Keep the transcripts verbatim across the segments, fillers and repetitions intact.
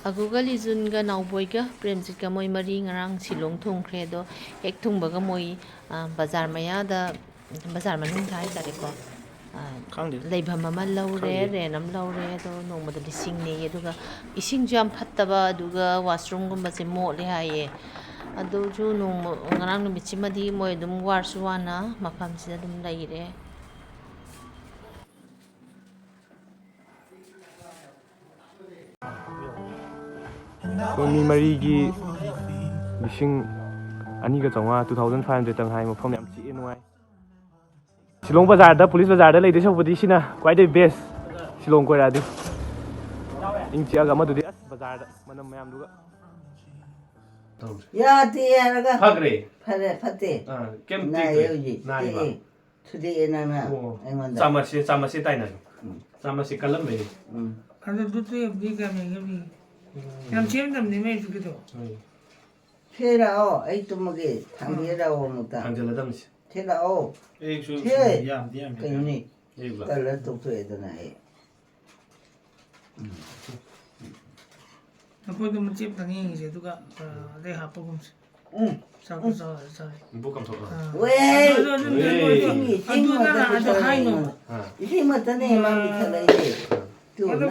ꯑꯒꯨꯒ ꯂꯤꯖꯨꯟꯒ ꯅꯥꯎꯕꯣꯏꯒ ꯄ꯭ꯔꯦꯝꯖꯤꯠꯀ ꯃꯣꯏ ꯃꯔꯤ ꯉꯔꯥꯡ ꯁꯤꯂꯣꯡ ꯊꯨꯡꯈ꯭ꯔꯦ꯫ ꯑꯗꯣ ꯍꯦꯛ ꯊꯨꯡꯕꯒ ꯃꯣꯏ, ꯑ, ꯕꯖꯥꯔ ꯃꯌꯥꯗ, ꯕꯖꯥꯔ ꯃꯅꯨꯡꯗ ꯍꯥꯏꯇꯥꯔꯦꯀꯣ, ꯑ, ꯈꯪꯗꯦ꯫ ꯂꯩꯐꯝ ꯑꯃ ꯂꯧꯔꯦ, ꯈꯪꯗꯦ꯫ ꯔꯦꯟ ꯑꯃ ꯂꯧꯔꯦ꯫ ꯑꯗꯣ ꯅꯣꯡꯃꯗ ꯂꯤꯁꯤꯡꯅꯦꯌꯦ꯫ ꯑꯗꯨꯒ ꯏꯁꯤꯡꯁꯨ ꯌꯥꯝ ꯐꯠꯇꯕ, ꯑꯗꯨꯒ ꯋꯥꯁꯔꯨꯝꯒꯨꯝꯕꯁꯦ ꯃꯣꯠꯂꯦ ꯍꯥꯏꯌꯦ꯫ ꯑꯗꯨꯁꯨ ꯅꯣꯡꯃ, ꯉꯔꯥꯡ ꯅꯨꯃꯤꯠꯁꯤꯃꯗꯤ ꯃꯣꯏ ꯑꯗꯨꯝ ꯋꯥꯔꯁꯨ ꯋꯥꯅ ꯃꯐꯝꯁꯤꯗ ꯑꯗꯨꯝ ꯂꯩꯔꯦ꯫ ꯃꯣꯏ ꯃꯤ ꯃꯔꯤꯒꯤ ꯂꯤꯁꯤꯡ ꯑꯅꯤꯒ ꯆꯥꯝꯃꯉꯥ, two thousand five hundred ꯇꯪ ꯍꯥꯏ꯫ ꯃꯐꯝ ꯌꯥꯝ ꯆꯤꯛꯑꯦ, ꯅꯨꯡꯉꯥꯏ꯫ ꯁꯤꯂꯣꯡ ꯕꯖꯥꯔꯗ, ꯄꯨꯂꯤꯁ ꯕꯖꯥꯔꯗ ꯂꯩꯗꯣꯏ ꯁꯔꯨꯛꯄꯨꯗꯤ ꯁꯤꯅ ꯈ꯭ꯋꯥꯏꯗꯒꯤ best꯫ ꯁꯤꯂꯣꯡ ꯀꯣꯏꯔꯛꯑꯗꯤ ꯏꯪ ꯆꯤꯛꯑꯒ, ꯑꯃꯗꯨꯗꯤ ꯑꯁ ꯕꯖꯥꯔꯗ ꯃꯅꯝ ꯃꯌꯥꯝꯗꯨꯒ꯫ ꯇꯧꯔꯦ꯫ ꯌꯥꯗꯦ ꯍꯥꯏꯔꯒ꯫ ꯐꯈ꯭ꯔꯦ꯫ ꯐꯔꯦ, ꯐꯠꯇꯦ꯫ ꯑꯥ, ꯀꯩꯝ ꯅꯥꯏꯌꯦ ꯇꯦꯛꯇ꯭ꯔꯦ꯫ ꯍꯧꯖꯤꯛ, ꯅꯥꯔꯤꯕ? ꯇꯦꯛꯑꯦ꯫ ꯊꯨꯗꯦꯛꯑꯦ ꯅꯪꯅ ꯑꯣ, ꯑꯩꯉꯣꯟꯗ꯫ ꯆꯥꯃꯁꯁꯦ, ꯆꯥꯃꯁꯁꯦ ꯇꯥꯏꯅ꯫ ꯎꯝ꯫ ꯆꯥꯃꯁꯁꯦ ꯀꯜꯂꯝꯃꯦꯅꯦ꯫ ꯎꯝ꯫ ꯑꯗꯨ ꯗꯨ ꯇꯨ ꯌꯦꯞꯗꯤ ꯀꯌꯥꯝ ꯌꯦꯡꯒꯦ ꯃꯤ? ꯎꯝ꯫ ꯌꯥꯝ ꯁꯦꯝꯗꯕꯅꯤ ꯃꯩꯁꯨ ꯀꯩꯗꯧ? ꯍꯣꯏ꯫ ꯁꯦ ꯂꯥꯛꯑꯣ, ꯑꯩ ꯇꯨꯝꯃꯒꯦ꯫ ꯊꯥꯡꯕꯤꯔ ꯂꯥꯛꯑꯣ ꯑꯃꯨꯛꯇ꯫ ꯊꯥꯡꯖꯜꯂꯗꯝꯅꯤ꯫ ꯁꯦ ꯂꯥꯛꯑꯣ꯫ ꯑꯌꯨꯛꯁꯨ ꯁꯦ꯫ ꯌꯥꯝꯗꯤ ꯌꯥꯝꯃꯤ꯫ ꯀꯩꯅꯣꯅꯦ? ꯑꯌꯨꯛꯂ? ꯀꯜꯂ ꯇꯣꯛꯊꯣꯛꯑꯦꯗꯅ ꯑꯩ꯫ ꯎꯝ꯫ ꯂꯐꯣꯏꯗꯣ ꯃꯆꯦꯠ ꯑꯝꯇꯪ ꯌꯦꯡꯉꯤꯁꯦ, ꯑꯗꯨꯒ, ꯑ, ꯑꯗꯩ ꯍꯥꯞꯄꯒꯨꯝꯁꯦ꯫ ꯎꯝ꯫ ꯆꯥꯛꯇꯣ ꯎꯝ꯫ ꯆꯥꯎꯔ ꯆꯥꯔꯦ꯫ ꯕꯨꯛ ꯀꯝꯊꯣꯛꯑꯣ꯫ ꯑꯥ꯫ ꯋꯦ! ꯑꯗꯨ, ꯑꯗꯨ, ꯑꯗꯨ, ꯑꯦ꯫ ꯑꯗꯨ, ꯏꯁꯤꯡ, ꯏꯁꯤꯡ ꯑꯗꯨ ꯅꯪ ꯃꯊꯛꯇ ꯑꯗꯨ ꯆꯠꯂꯦ ꯍꯥꯏꯅꯣ꯫ ꯑꯩꯉꯣꯟꯗ꯫ ꯑꯥ꯫ ꯏꯁꯤꯡ ꯃꯊꯛꯇꯅꯦ ꯃꯥ ꯃꯤꯊꯠꯂꯛꯏꯁꯦ꯫ ꯑꯥ꯫ ꯇꯨ꯫ ꯑꯗꯨ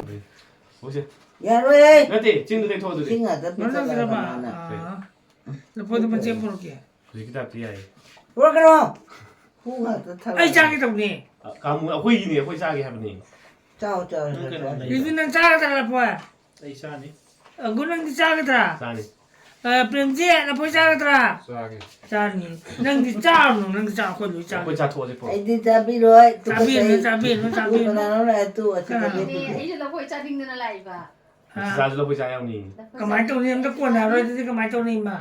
ꯍꯧꯁꯦ꯫ ꯌꯥꯔꯣꯏꯍꯦ! ꯅꯠꯇꯦ, ꯆꯤꯟꯗꯨ ꯇꯩꯊꯣꯛꯑꯣ ꯑꯗꯨꯗꯤ꯫ ꯏꯁꯤꯡ ꯉꯥꯛꯇ ꯃꯅꯨꯡꯗ ꯄꯤꯊꯛꯂꯒ ꯆꯠꯂꯕ? ꯃꯥꯅ꯫ ꯑꯥ꯫ ꯂꯐꯣꯏꯗꯣ ꯃꯆꯦꯠ ꯄꯨꯔꯛꯀꯦ꯫ ꯍꯧꯖꯤꯛꯀꯤ ꯇꯥꯏꯞꯇ ꯌꯥꯏꯌꯦ꯫ ꯄꯨꯔꯛꯀꯅꯣ! ꯍꯨ ꯉꯥꯛꯇ ꯊꯛꯂꯒ꯫ ꯑꯩ ꯆꯥꯒꯦ ꯇꯧꯅꯦ꯫ ꯑ, ꯀꯥꯡꯕꯨ ꯑꯩꯈꯣꯏꯒꯤꯅꯦ, ꯑꯩꯈꯣꯏ ꯆꯥꯒꯦ ꯍꯥꯏꯕꯅꯦ꯫ ꯆꯥꯎ, ꯆꯥꯎ, ꯅꯪ ꯆꯥꯎ, ꯀꯩꯅꯣ ꯆꯥꯎ꯫ ꯂꯩ? ꯏꯗꯨ ꯅꯪ ꯆꯥꯒꯗ꯭ꯔꯥ ꯂꯐꯣꯏ? ꯑꯩ ꯆꯥꯅꯤ꯫ ꯑ, ꯒꯨ ꯅꯪꯗꯤ ꯆꯥꯒꯗ꯭ꯔꯥ? ꯆꯥꯅꯤ꯫ ꯑ, ꯄ꯭ꯔꯦꯝꯖꯤꯠ, ꯂꯐꯣꯏ ꯆꯥꯒꯗ꯭ꯔꯥ? ꯆꯥꯒꯦ꯫ ꯆꯥꯅꯤ꯫ ꯅꯪꯗꯤ ꯆꯥꯔꯨꯅꯨ, ꯅꯪꯗꯤ ꯆꯥ, ꯑꯩꯈꯣꯏ ꯂꯣꯏ ꯆꯥꯒꯦ꯫ ꯑꯩꯈꯣꯏ ꯆꯥꯊꯣꯛꯑꯁꯤ ꯄꯨꯔꯛꯑꯣ꯫ ꯑꯩꯗꯤ ꯆꯥꯕꯤꯔꯣꯏ, ꯆꯥꯕꯤꯔꯨꯅꯨ, ꯇꯨꯀꯠꯆꯩ꯫ ꯆꯥꯕꯤꯔꯨꯅꯨ, ꯆꯥꯕꯤꯔꯨꯅꯨ꯫ ꯀꯅꯥꯅꯣ ꯂꯥꯛꯑꯦ? ꯇꯨ, ꯑꯁꯤ ꯀꯅꯥ? ꯆꯥꯕꯤꯔꯨꯅꯨ꯫ ꯑꯦ, ꯑꯩꯁꯨ ꯂꯐꯣꯏ ꯆꯥꯅꯤꯡꯗꯅ ꯂꯥꯛꯏꯕ꯫ ꯑꯥ꯫ ꯆꯥꯁꯨ ꯂꯐꯣꯏ ꯆꯥ ꯌꯥꯎꯅꯤ꯫ ꯂꯐꯣꯏ ꯀꯃꯥꯏꯅ ꯆꯥꯅꯤꯡꯗꯦ꯫ ꯇꯧꯅꯤ? ꯑꯝꯇ ꯀꯣꯟꯅꯔꯣꯏ, ꯑꯗꯨꯗꯤ ꯀꯃꯥꯏꯅ ꯇꯧꯅꯤ, ꯏꯃꯥ?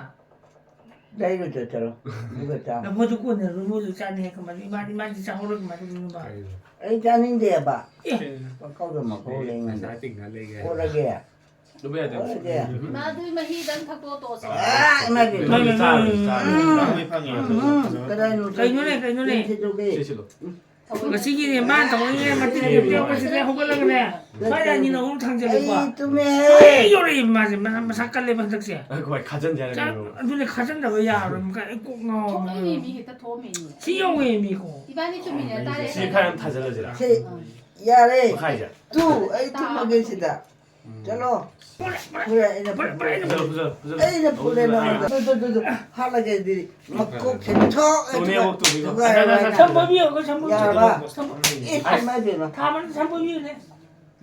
ꯂꯩꯔꯨꯆꯣ, ꯆꯠꯂꯣ꯫ ꯑꯗꯨꯒ ꯆꯥꯎ꯫ ꯂꯐꯣꯏꯗꯨ ꯀꯣꯟꯅꯔꯣꯏ, ꯃꯣꯏꯁꯨ ꯆꯥꯅꯤ ꯍꯥꯏ, ꯀꯃꯥꯏꯅ? ꯏꯃꯥ, ꯏꯃꯥꯗꯤ ꯆꯥꯍꯧꯔꯣꯏ, ꯀꯃꯥꯏꯅ ꯇꯧꯗꯣꯏꯅꯣꯕ? ꯀꯩꯅꯣ? ꯑꯩ ꯆꯥꯅꯤꯡꯗꯦꯕ꯫ ꯑꯦ꯫ ꯄꯪꯀꯧꯗ ꯃꯀꯧꯔꯦ ꯑꯩꯉꯣꯟꯗ꯫ ꯄꯩꯁꯥ ꯇꯤꯡꯉ ꯂꯩꯒꯦ꯫ ꯑꯣꯠꯂꯒꯦ꯫ ꯑꯗꯨꯕꯨ ꯌꯥꯗꯦ꯫ ꯑꯣꯠꯂꯒꯦ꯫ ꯎꯝ꯫ ꯃꯥ ꯑꯗꯨꯏ ꯃꯍꯤꯗꯪ ꯊꯛꯇꯣꯛꯑꯣ ꯇꯣꯛꯑꯣ꯫ ꯑꯥ, ꯏꯃꯥꯏ ꯄꯦꯝꯃ꯫ ꯃꯥ ꯆꯥꯔꯣꯏ, ꯆꯥꯔꯣꯏ꯫ ꯎꯝ꯫ ꯂꯐꯣꯏ ꯐꯪꯉꯦ꯫ ꯎꯝ, ꯎꯝ꯫ ꯀꯗꯥꯏꯅꯣ? ꯀꯩꯅꯣꯅꯦ, ꯀꯩꯅꯣꯅꯦ? ꯆꯤꯟ ꯊꯤꯗꯣꯛꯀꯦ꯫ ꯁꯤ ꯁꯤꯜꯂꯣ꯫ ꯎꯝ꯫ ꯉꯁꯤꯒꯤꯅꯦ ꯃꯥꯅ ꯇꯧꯔꯤꯉꯩ ꯃꯇꯤꯛ ꯇꯦꯛꯄꯁꯤꯗ ꯍꯧꯒꯠꯂꯒꯅꯦ ꯁ꯭ꯋꯥꯏꯗ ꯑꯅꯤ ꯑꯍꯨꯝ ꯊꯥꯡꯖꯜꯂꯨꯀꯣ꯫ ꯑꯩ ꯇꯨꯝꯃꯦ꯫ ꯑꯩ ꯌꯧꯔꯛꯏ ꯃꯥꯁꯦ, ꯃꯁꯥ, ꯃꯁꯥ ꯀꯜꯂꯦꯕ ꯍꯟꯗꯛꯁꯦ꯫ ꯑꯩꯈꯣꯏ ꯈꯥꯖꯟꯁꯦ ꯍꯥꯏꯔꯒ ꯆꯥꯛ, ꯌꯧꯔꯛꯑꯣ꯫ ꯑꯗꯨꯅꯦ ꯈꯥꯖꯟꯗꯕ ꯌꯥꯔꯣꯏ꯫ ꯑꯃꯨꯛꯀ ꯑꯩ ꯀꯣꯛ ꯉꯥꯎꯔꯕꯅꯦ꯫ ꯊꯣꯛꯂꯛꯏꯅꯦ ꯃꯤ ꯍꯦꯛꯇ ꯊꯣꯛꯑꯝꯃꯤꯅꯦ꯫ ꯁꯤ ꯌꯧꯋꯦ ꯃꯤꯀꯣ꯫ ꯏꯕꯥꯅꯤ ꯆꯨꯝꯃꯤꯟꯅ ꯇꯥꯔꯦ꯫ ꯁꯤ ꯈꯔ ꯌꯥꯝ ꯊꯥꯖꯜꯂꯁꯤꯔꯥ? ꯁꯤ ꯌꯥꯔꯦ꯫ ꯃꯈꯥꯏꯁꯦ꯫ ꯇꯨ, ꯑꯩ ꯇꯨꯝꯃꯒꯦ ꯁꯤꯗ꯫ ꯆꯠꯂꯣ꯫ ꯐꯨꯔꯦ, ꯑꯩꯅ ꯐꯨꯔꯦ꯫ ꯐꯨꯖꯜꯂꯣ, ꯐꯨꯖꯜꯂꯣ, ꯐꯨꯖꯜꯂꯣ꯫ ꯑꯩꯅ ꯐꯨꯔꯦ ꯅꯉꯣꯟꯗ꯫ ꯇꯨ, ꯇꯨ, ꯇꯨ, ꯇꯨ꯫ ꯍꯥꯠꯂꯒꯦ ꯑꯗꯨꯗꯤ꯫ ꯃꯀꯣꯛꯁꯦ ꯊꯣꯛ ꯇꯨꯅꯦꯕ, ꯇꯨꯅꯦꯕ꯫ ꯊꯨꯒꯥꯏꯔꯣ ꯍꯥꯏꯅ꯫ ꯁꯝꯕꯣꯏꯕꯤꯌꯨ, ꯑꯩꯈꯣꯏ ꯁꯝꯕꯣꯏꯕꯤꯌꯨ꯫ ꯌꯥꯔꯕ? ꯁꯝꯕꯣꯏ-, ꯑꯦ, ꯏꯃꯥ ꯏꯕꯦꯝꯃ꯫ ꯊꯥꯕꯅ ꯁꯝꯕꯣꯏꯕꯤꯌꯨꯅꯦ꯫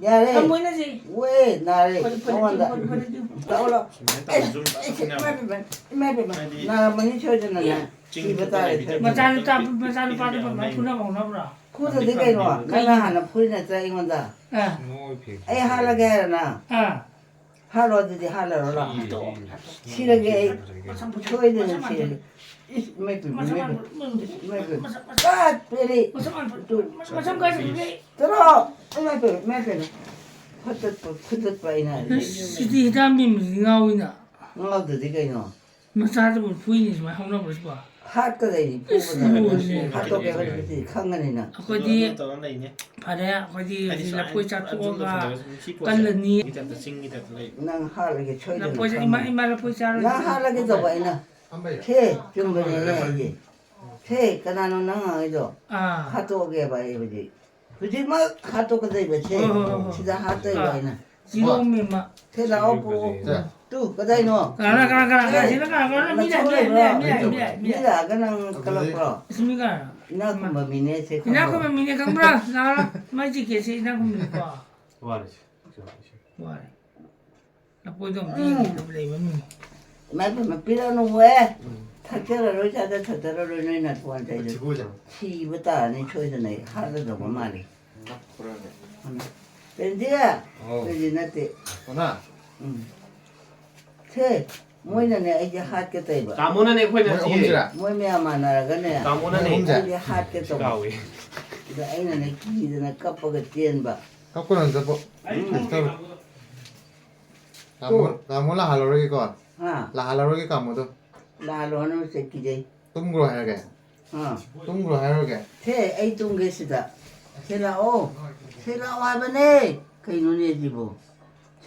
ꯌꯥꯔꯦ꯫ ꯁꯝꯕꯣꯏꯅꯁꯤ꯫ ꯋꯦ, ꯅꯥꯔꯦ꯫ ꯐꯔꯦ, ꯐꯔꯦ, ꯅꯉꯣꯟꯗ꯫ ꯐꯔꯦ, ꯐꯔꯦ, ꯐꯔꯦ꯫ ꯂꯥꯛꯑꯣ, ꯂꯥꯛꯑꯣ꯫ ꯁꯨꯃꯥꯏꯅ ꯇꯧꯔ ꯑꯦ, ꯁꯨꯝ ꯑꯦ, ꯏꯃꯥ ꯏꯕꯦꯝꯃ, ꯏꯃꯥ ꯏꯕꯦꯝꯃ꯫ ꯍꯥꯏꯗꯤ ꯅꯥꯔꯝꯃꯅꯤ ꯁꯣꯏꯗꯅꯅꯦ꯫ ꯆꯤꯡ ꯁꯤꯕ ꯇꯥꯔꯦ꯫ ꯃꯆꯥꯅꯨꯄꯥ-, ꯃꯆꯥꯅꯨꯄꯥꯗꯨ ꯀꯃꯥꯏꯅ ꯐꯨꯅꯕ ꯍꯧꯅꯕ꯭ꯔꯣ? ꯐꯨꯗꯗꯤ ꯀꯩꯅꯣ? ꯅꯪꯅ ꯍꯥꯟꯅ ꯐꯨꯏ ꯅꯠꯇ꯭ꯔꯥ ꯑꯩꯉꯣꯟꯗ? ꯑꯥ꯫ ꯑꯩ ꯍꯥꯠꯂꯒꯦ ꯍꯥꯏꯔꯣ ꯅꯪ? ꯑꯥ꯫ ꯍꯥꯠꯂꯣ ꯑꯗꯨꯗꯤ, ꯍꯥꯠꯂꯔꯣ ꯂꯥꯛꯑꯣ꯫ ꯁꯤꯔꯒꯦ ꯑꯩ꯫ ꯁꯣꯏꯗꯅ ꯁꯤꯔꯒꯦ꯫ ꯏꯁ, ꯏꯃꯥꯏ ꯄꯦꯝꯃ, ꯏꯃꯥꯏ ꯄꯦꯝꯃ, ꯏꯃꯥꯏ ꯄꯦꯝꯃ꯫ ꯄꯠ ꯄꯦꯔꯦ꯫ ꯇꯨ꯫ ꯆꯠꯂꯣ꯫ ꯏꯃꯥꯏ ꯄꯦꯝꯃ, ꯏꯃꯥꯏ ꯄꯦꯝꯃ꯫ ꯐꯨꯗꯠꯄ, ꯐꯨꯗꯠꯄ ꯑꯩꯅ ꯍꯥꯏꯕꯗꯤ꯫ ꯁꯤꯗꯤ ꯍꯤꯗꯥꯛ ꯃꯤꯝꯁꯤꯗꯤ ꯉꯥꯎꯋꯤꯅ꯫ ꯉꯥꯎꯗ꯭ꯔꯗꯤ ꯀꯩꯅꯣ? ꯃꯆꯥꯗꯨꯕꯨ ꯐꯨꯏꯅꯤ ꯁꯨꯃꯥꯏꯅ ꯍꯧꯅꯕ꯭ꯔꯣ ꯁꯤꯕꯣ? ꯍꯥꯠꯀꯗꯣꯏꯅꯤ, ꯏꯁ, ꯐꯨꯕꯗ꯫ ꯂꯣꯏꯔꯦ꯫ ꯍꯥꯠꯇꯣꯛꯀꯦ ꯍꯥꯏꯕꯗꯤ ꯈꯪꯉꯅꯤꯅ꯫ ꯑꯩꯈꯣꯏꯗꯤ ꯇꯧꯔ ꯂꯩꯅꯦ꯫ ꯐꯔꯦ, ꯑꯩꯈꯣꯏꯗꯤ ꯍꯥꯏꯗꯤ ꯍꯧꯖꯤꯛ ꯁꯨꯃꯥꯏꯅ ꯂꯐꯣꯏ ꯆꯥꯊꯣꯛꯑꯒ ꯑꯗꯨꯝꯕ ꯐꯖꯕ ꯁꯨꯝ ꯁꯤ ꯄꯣꯠꯁꯦ ꯀꯜꯂꯅꯤ꯫ ꯃꯤ ꯇꯥꯏꯞꯇ ꯆꯤꯡꯒꯤ ꯇꯥꯏꯞꯇ ꯂꯩ꯫ ꯅꯪ ꯍꯥꯠꯂꯒꯦ ꯁꯣꯏꯗꯅ ꯂꯐꯣꯏꯁꯦ ꯏꯃꯥ, ꯈꯪꯉꯅꯤ꯫ ꯏꯃꯥ ꯂꯐꯣꯏ ꯆꯥꯔꯣꯏ꯫ ꯅꯪ ꯍꯥꯠꯂꯒꯦ ꯇꯧꯕ ꯑꯩꯅ꯫ ꯁꯦ, ꯆꯨꯝꯕꯅꯦ ꯑꯩꯅ ꯍꯥꯏꯁꯦ꯫ ꯁꯦ, ꯀꯅꯥꯅꯣ ꯅꯪ ꯍꯥꯏꯗꯣ? ꯑꯥ꯫ ꯍꯥꯠꯇꯣꯛꯑꯒꯦꯕ ꯑꯩ ꯍꯧꯖꯤꯛ꯫ ꯍꯧꯖꯤꯛꯃꯛ ꯍꯥꯠꯇꯣꯛꯀꯗꯣꯏꯕ ꯁꯦ꯫ ꯍꯣꯏ, ꯍꯣꯏ, ꯍꯣꯏ, ꯍꯣꯏ꯫ ꯁꯤꯗ ꯍꯥꯠꯇꯣꯏꯕ ꯑꯥ꯫ ꯑꯩꯅ꯫ ꯆꯤꯔꯣꯝꯃꯦ ꯃꯥ꯫ ꯁꯦ ꯂꯥꯛꯑꯣ, ꯄꯨꯔꯛꯑꯣ꯫ ꯁꯦ꯫ ꯇꯨ, ꯀꯗꯥꯏꯅꯣ? ꯀꯅꯥ, ꯀꯅꯥ, ꯀꯅꯥ, ꯀꯅꯥ, ꯁꯤꯗ ꯀꯅꯥ, ꯀꯅꯥ? ꯃꯤ ꯂꯥꯛꯑꯦ, ꯃꯤ ꯂꯥꯛꯑꯦ, ꯃꯤ ꯂꯥꯛꯑꯦ, ꯃꯤ ꯂꯥꯛꯑꯦ, ꯃꯤ ꯂꯥꯛꯑꯦ꯫ ꯃꯤ ꯂꯥꯛꯑꯒ ꯅꯪ ꯀꯜꯂꯛꯄ꯭ꯔꯣ? ꯏꯁ, ꯃꯤ ꯀꯅꯥ? ꯏꯅꯥꯛ ꯈꯨꯟꯕ ꯃꯤꯅꯦ ꯁꯦ ꯏꯅꯥꯛ ꯈꯪꯕ꯭ꯔꯣ? ꯈꯨꯟꯕ ꯃꯤꯅꯦ ꯈꯪꯕ꯭ꯔꯥ? ꯂꯥꯛꯑꯣ꯫ ꯃꯥꯏ ꯖꯦꯀꯦꯠꯁꯦ ꯏꯅꯥꯛ ꯈꯨꯟꯕꯅꯤꯀꯣ꯫ ꯋꯥꯔꯦ ꯁꯦ꯫ ꯋꯥꯔꯦ꯫ ꯂꯐꯣꯏꯗꯣ ꯑꯝꯇ ꯎꯝ꯫ ꯌꯦꯡꯒꯦ ꯂꯩꯕ ꯃꯤ꯫ ꯏꯃꯥ ꯏꯕꯦꯝꯃ, ꯄꯤꯔꯛꯑꯅꯨ ꯍꯦ꯫ ꯎꯝ꯫ ꯊꯛꯆꯔꯔꯣꯏ, ꯆꯥꯖ ꯊꯛꯆꯔꯔꯣꯏ, ꯅꯣꯏ ꯅꯥꯇꯣꯟ ꯊꯩꯗꯣ꯫ ꯊꯤꯕ ꯇꯥꯔꯅꯤ ꯁꯣꯏꯗꯅ ꯑꯩ, ꯍꯥꯠꯂꯗꯧꯕ ꯃꯥꯜꯂꯤ꯫ ꯅꯞꯄ꯭ꯔꯅꯦ? ꯎꯝ꯫ ꯄꯦꯟꯖꯤ? ꯑꯧ꯫ ꯄꯦꯟꯖꯤ ꯅꯠꯇꯦ꯫ ꯑꯣꯅꯥ? ꯎꯝ꯫ ꯁꯦ, ꯃꯣꯏꯅꯅꯦ ꯑꯩꯁꯦ ꯍꯥꯠꯀꯦ ꯇꯧꯕ꯫ ꯇꯥꯃꯣꯅꯅꯦ ꯑꯩꯈꯣꯏ ꯃꯣꯏ ꯅꯠꯇꯤꯌꯦ꯫ ꯑꯍꯨꯝꯁꯤꯔꯥ? ꯃꯣꯏ ꯃꯌꯥꯝ ꯃꯥꯟꯅꯔꯒꯅꯦ ꯃꯣꯏ ꯑꯍꯨꯝꯁꯦ? ꯑꯩꯁꯦ ꯍꯥꯠꯀꯦ ꯇꯧꯕ꯫ ꯀꯥꯎꯋꯦ꯫ ꯑꯗ ꯑꯩꯅꯅꯦ ꯀꯤꯗꯅ ꯀꯞꯄꯒ ꯆꯦꯟꯕ꯫ ꯀꯞꯀꯅꯨ, ꯆꯠꯄꯣ꯫ ꯎꯝ꯫ ꯀꯩꯁꯨ ꯇꯧꯔꯣꯏ꯫ ꯇꯥꯃꯣ, ꯇꯣ꯫ ꯇꯥꯃꯣ ꯂꯥꯛꯍꯜꯂꯔꯣꯏꯒꯦꯀꯣ꯫ ꯍꯥ? ꯂꯥꯛꯍꯜꯂꯔꯣꯏꯒꯦ ꯇꯥꯃꯣꯗꯣ꯫ ꯂꯥꯛꯍꯜꯂꯣꯅꯨ, ꯁꯦ ꯀꯤꯖꯩ꯫ ꯇꯨꯝꯈ꯭ꯔꯣ ꯍꯥꯏꯔꯒꯦ꯫ ꯑꯥ꯫ ꯇꯨꯝꯈ꯭ꯔꯣ ꯍꯥꯏꯔꯨꯔꯒꯦ? ꯁꯦ, ꯑꯩ ꯇꯨꯝꯒꯦ ꯁꯤꯗ꯫ ꯁꯦ ꯂꯥꯛꯑꯣ꯫ ꯁꯦ ꯂꯥꯛꯑꯣ ꯍꯥꯏꯕꯅꯦ꯫ ꯀꯩꯅꯣꯅꯦ ꯁꯤꯕꯣ?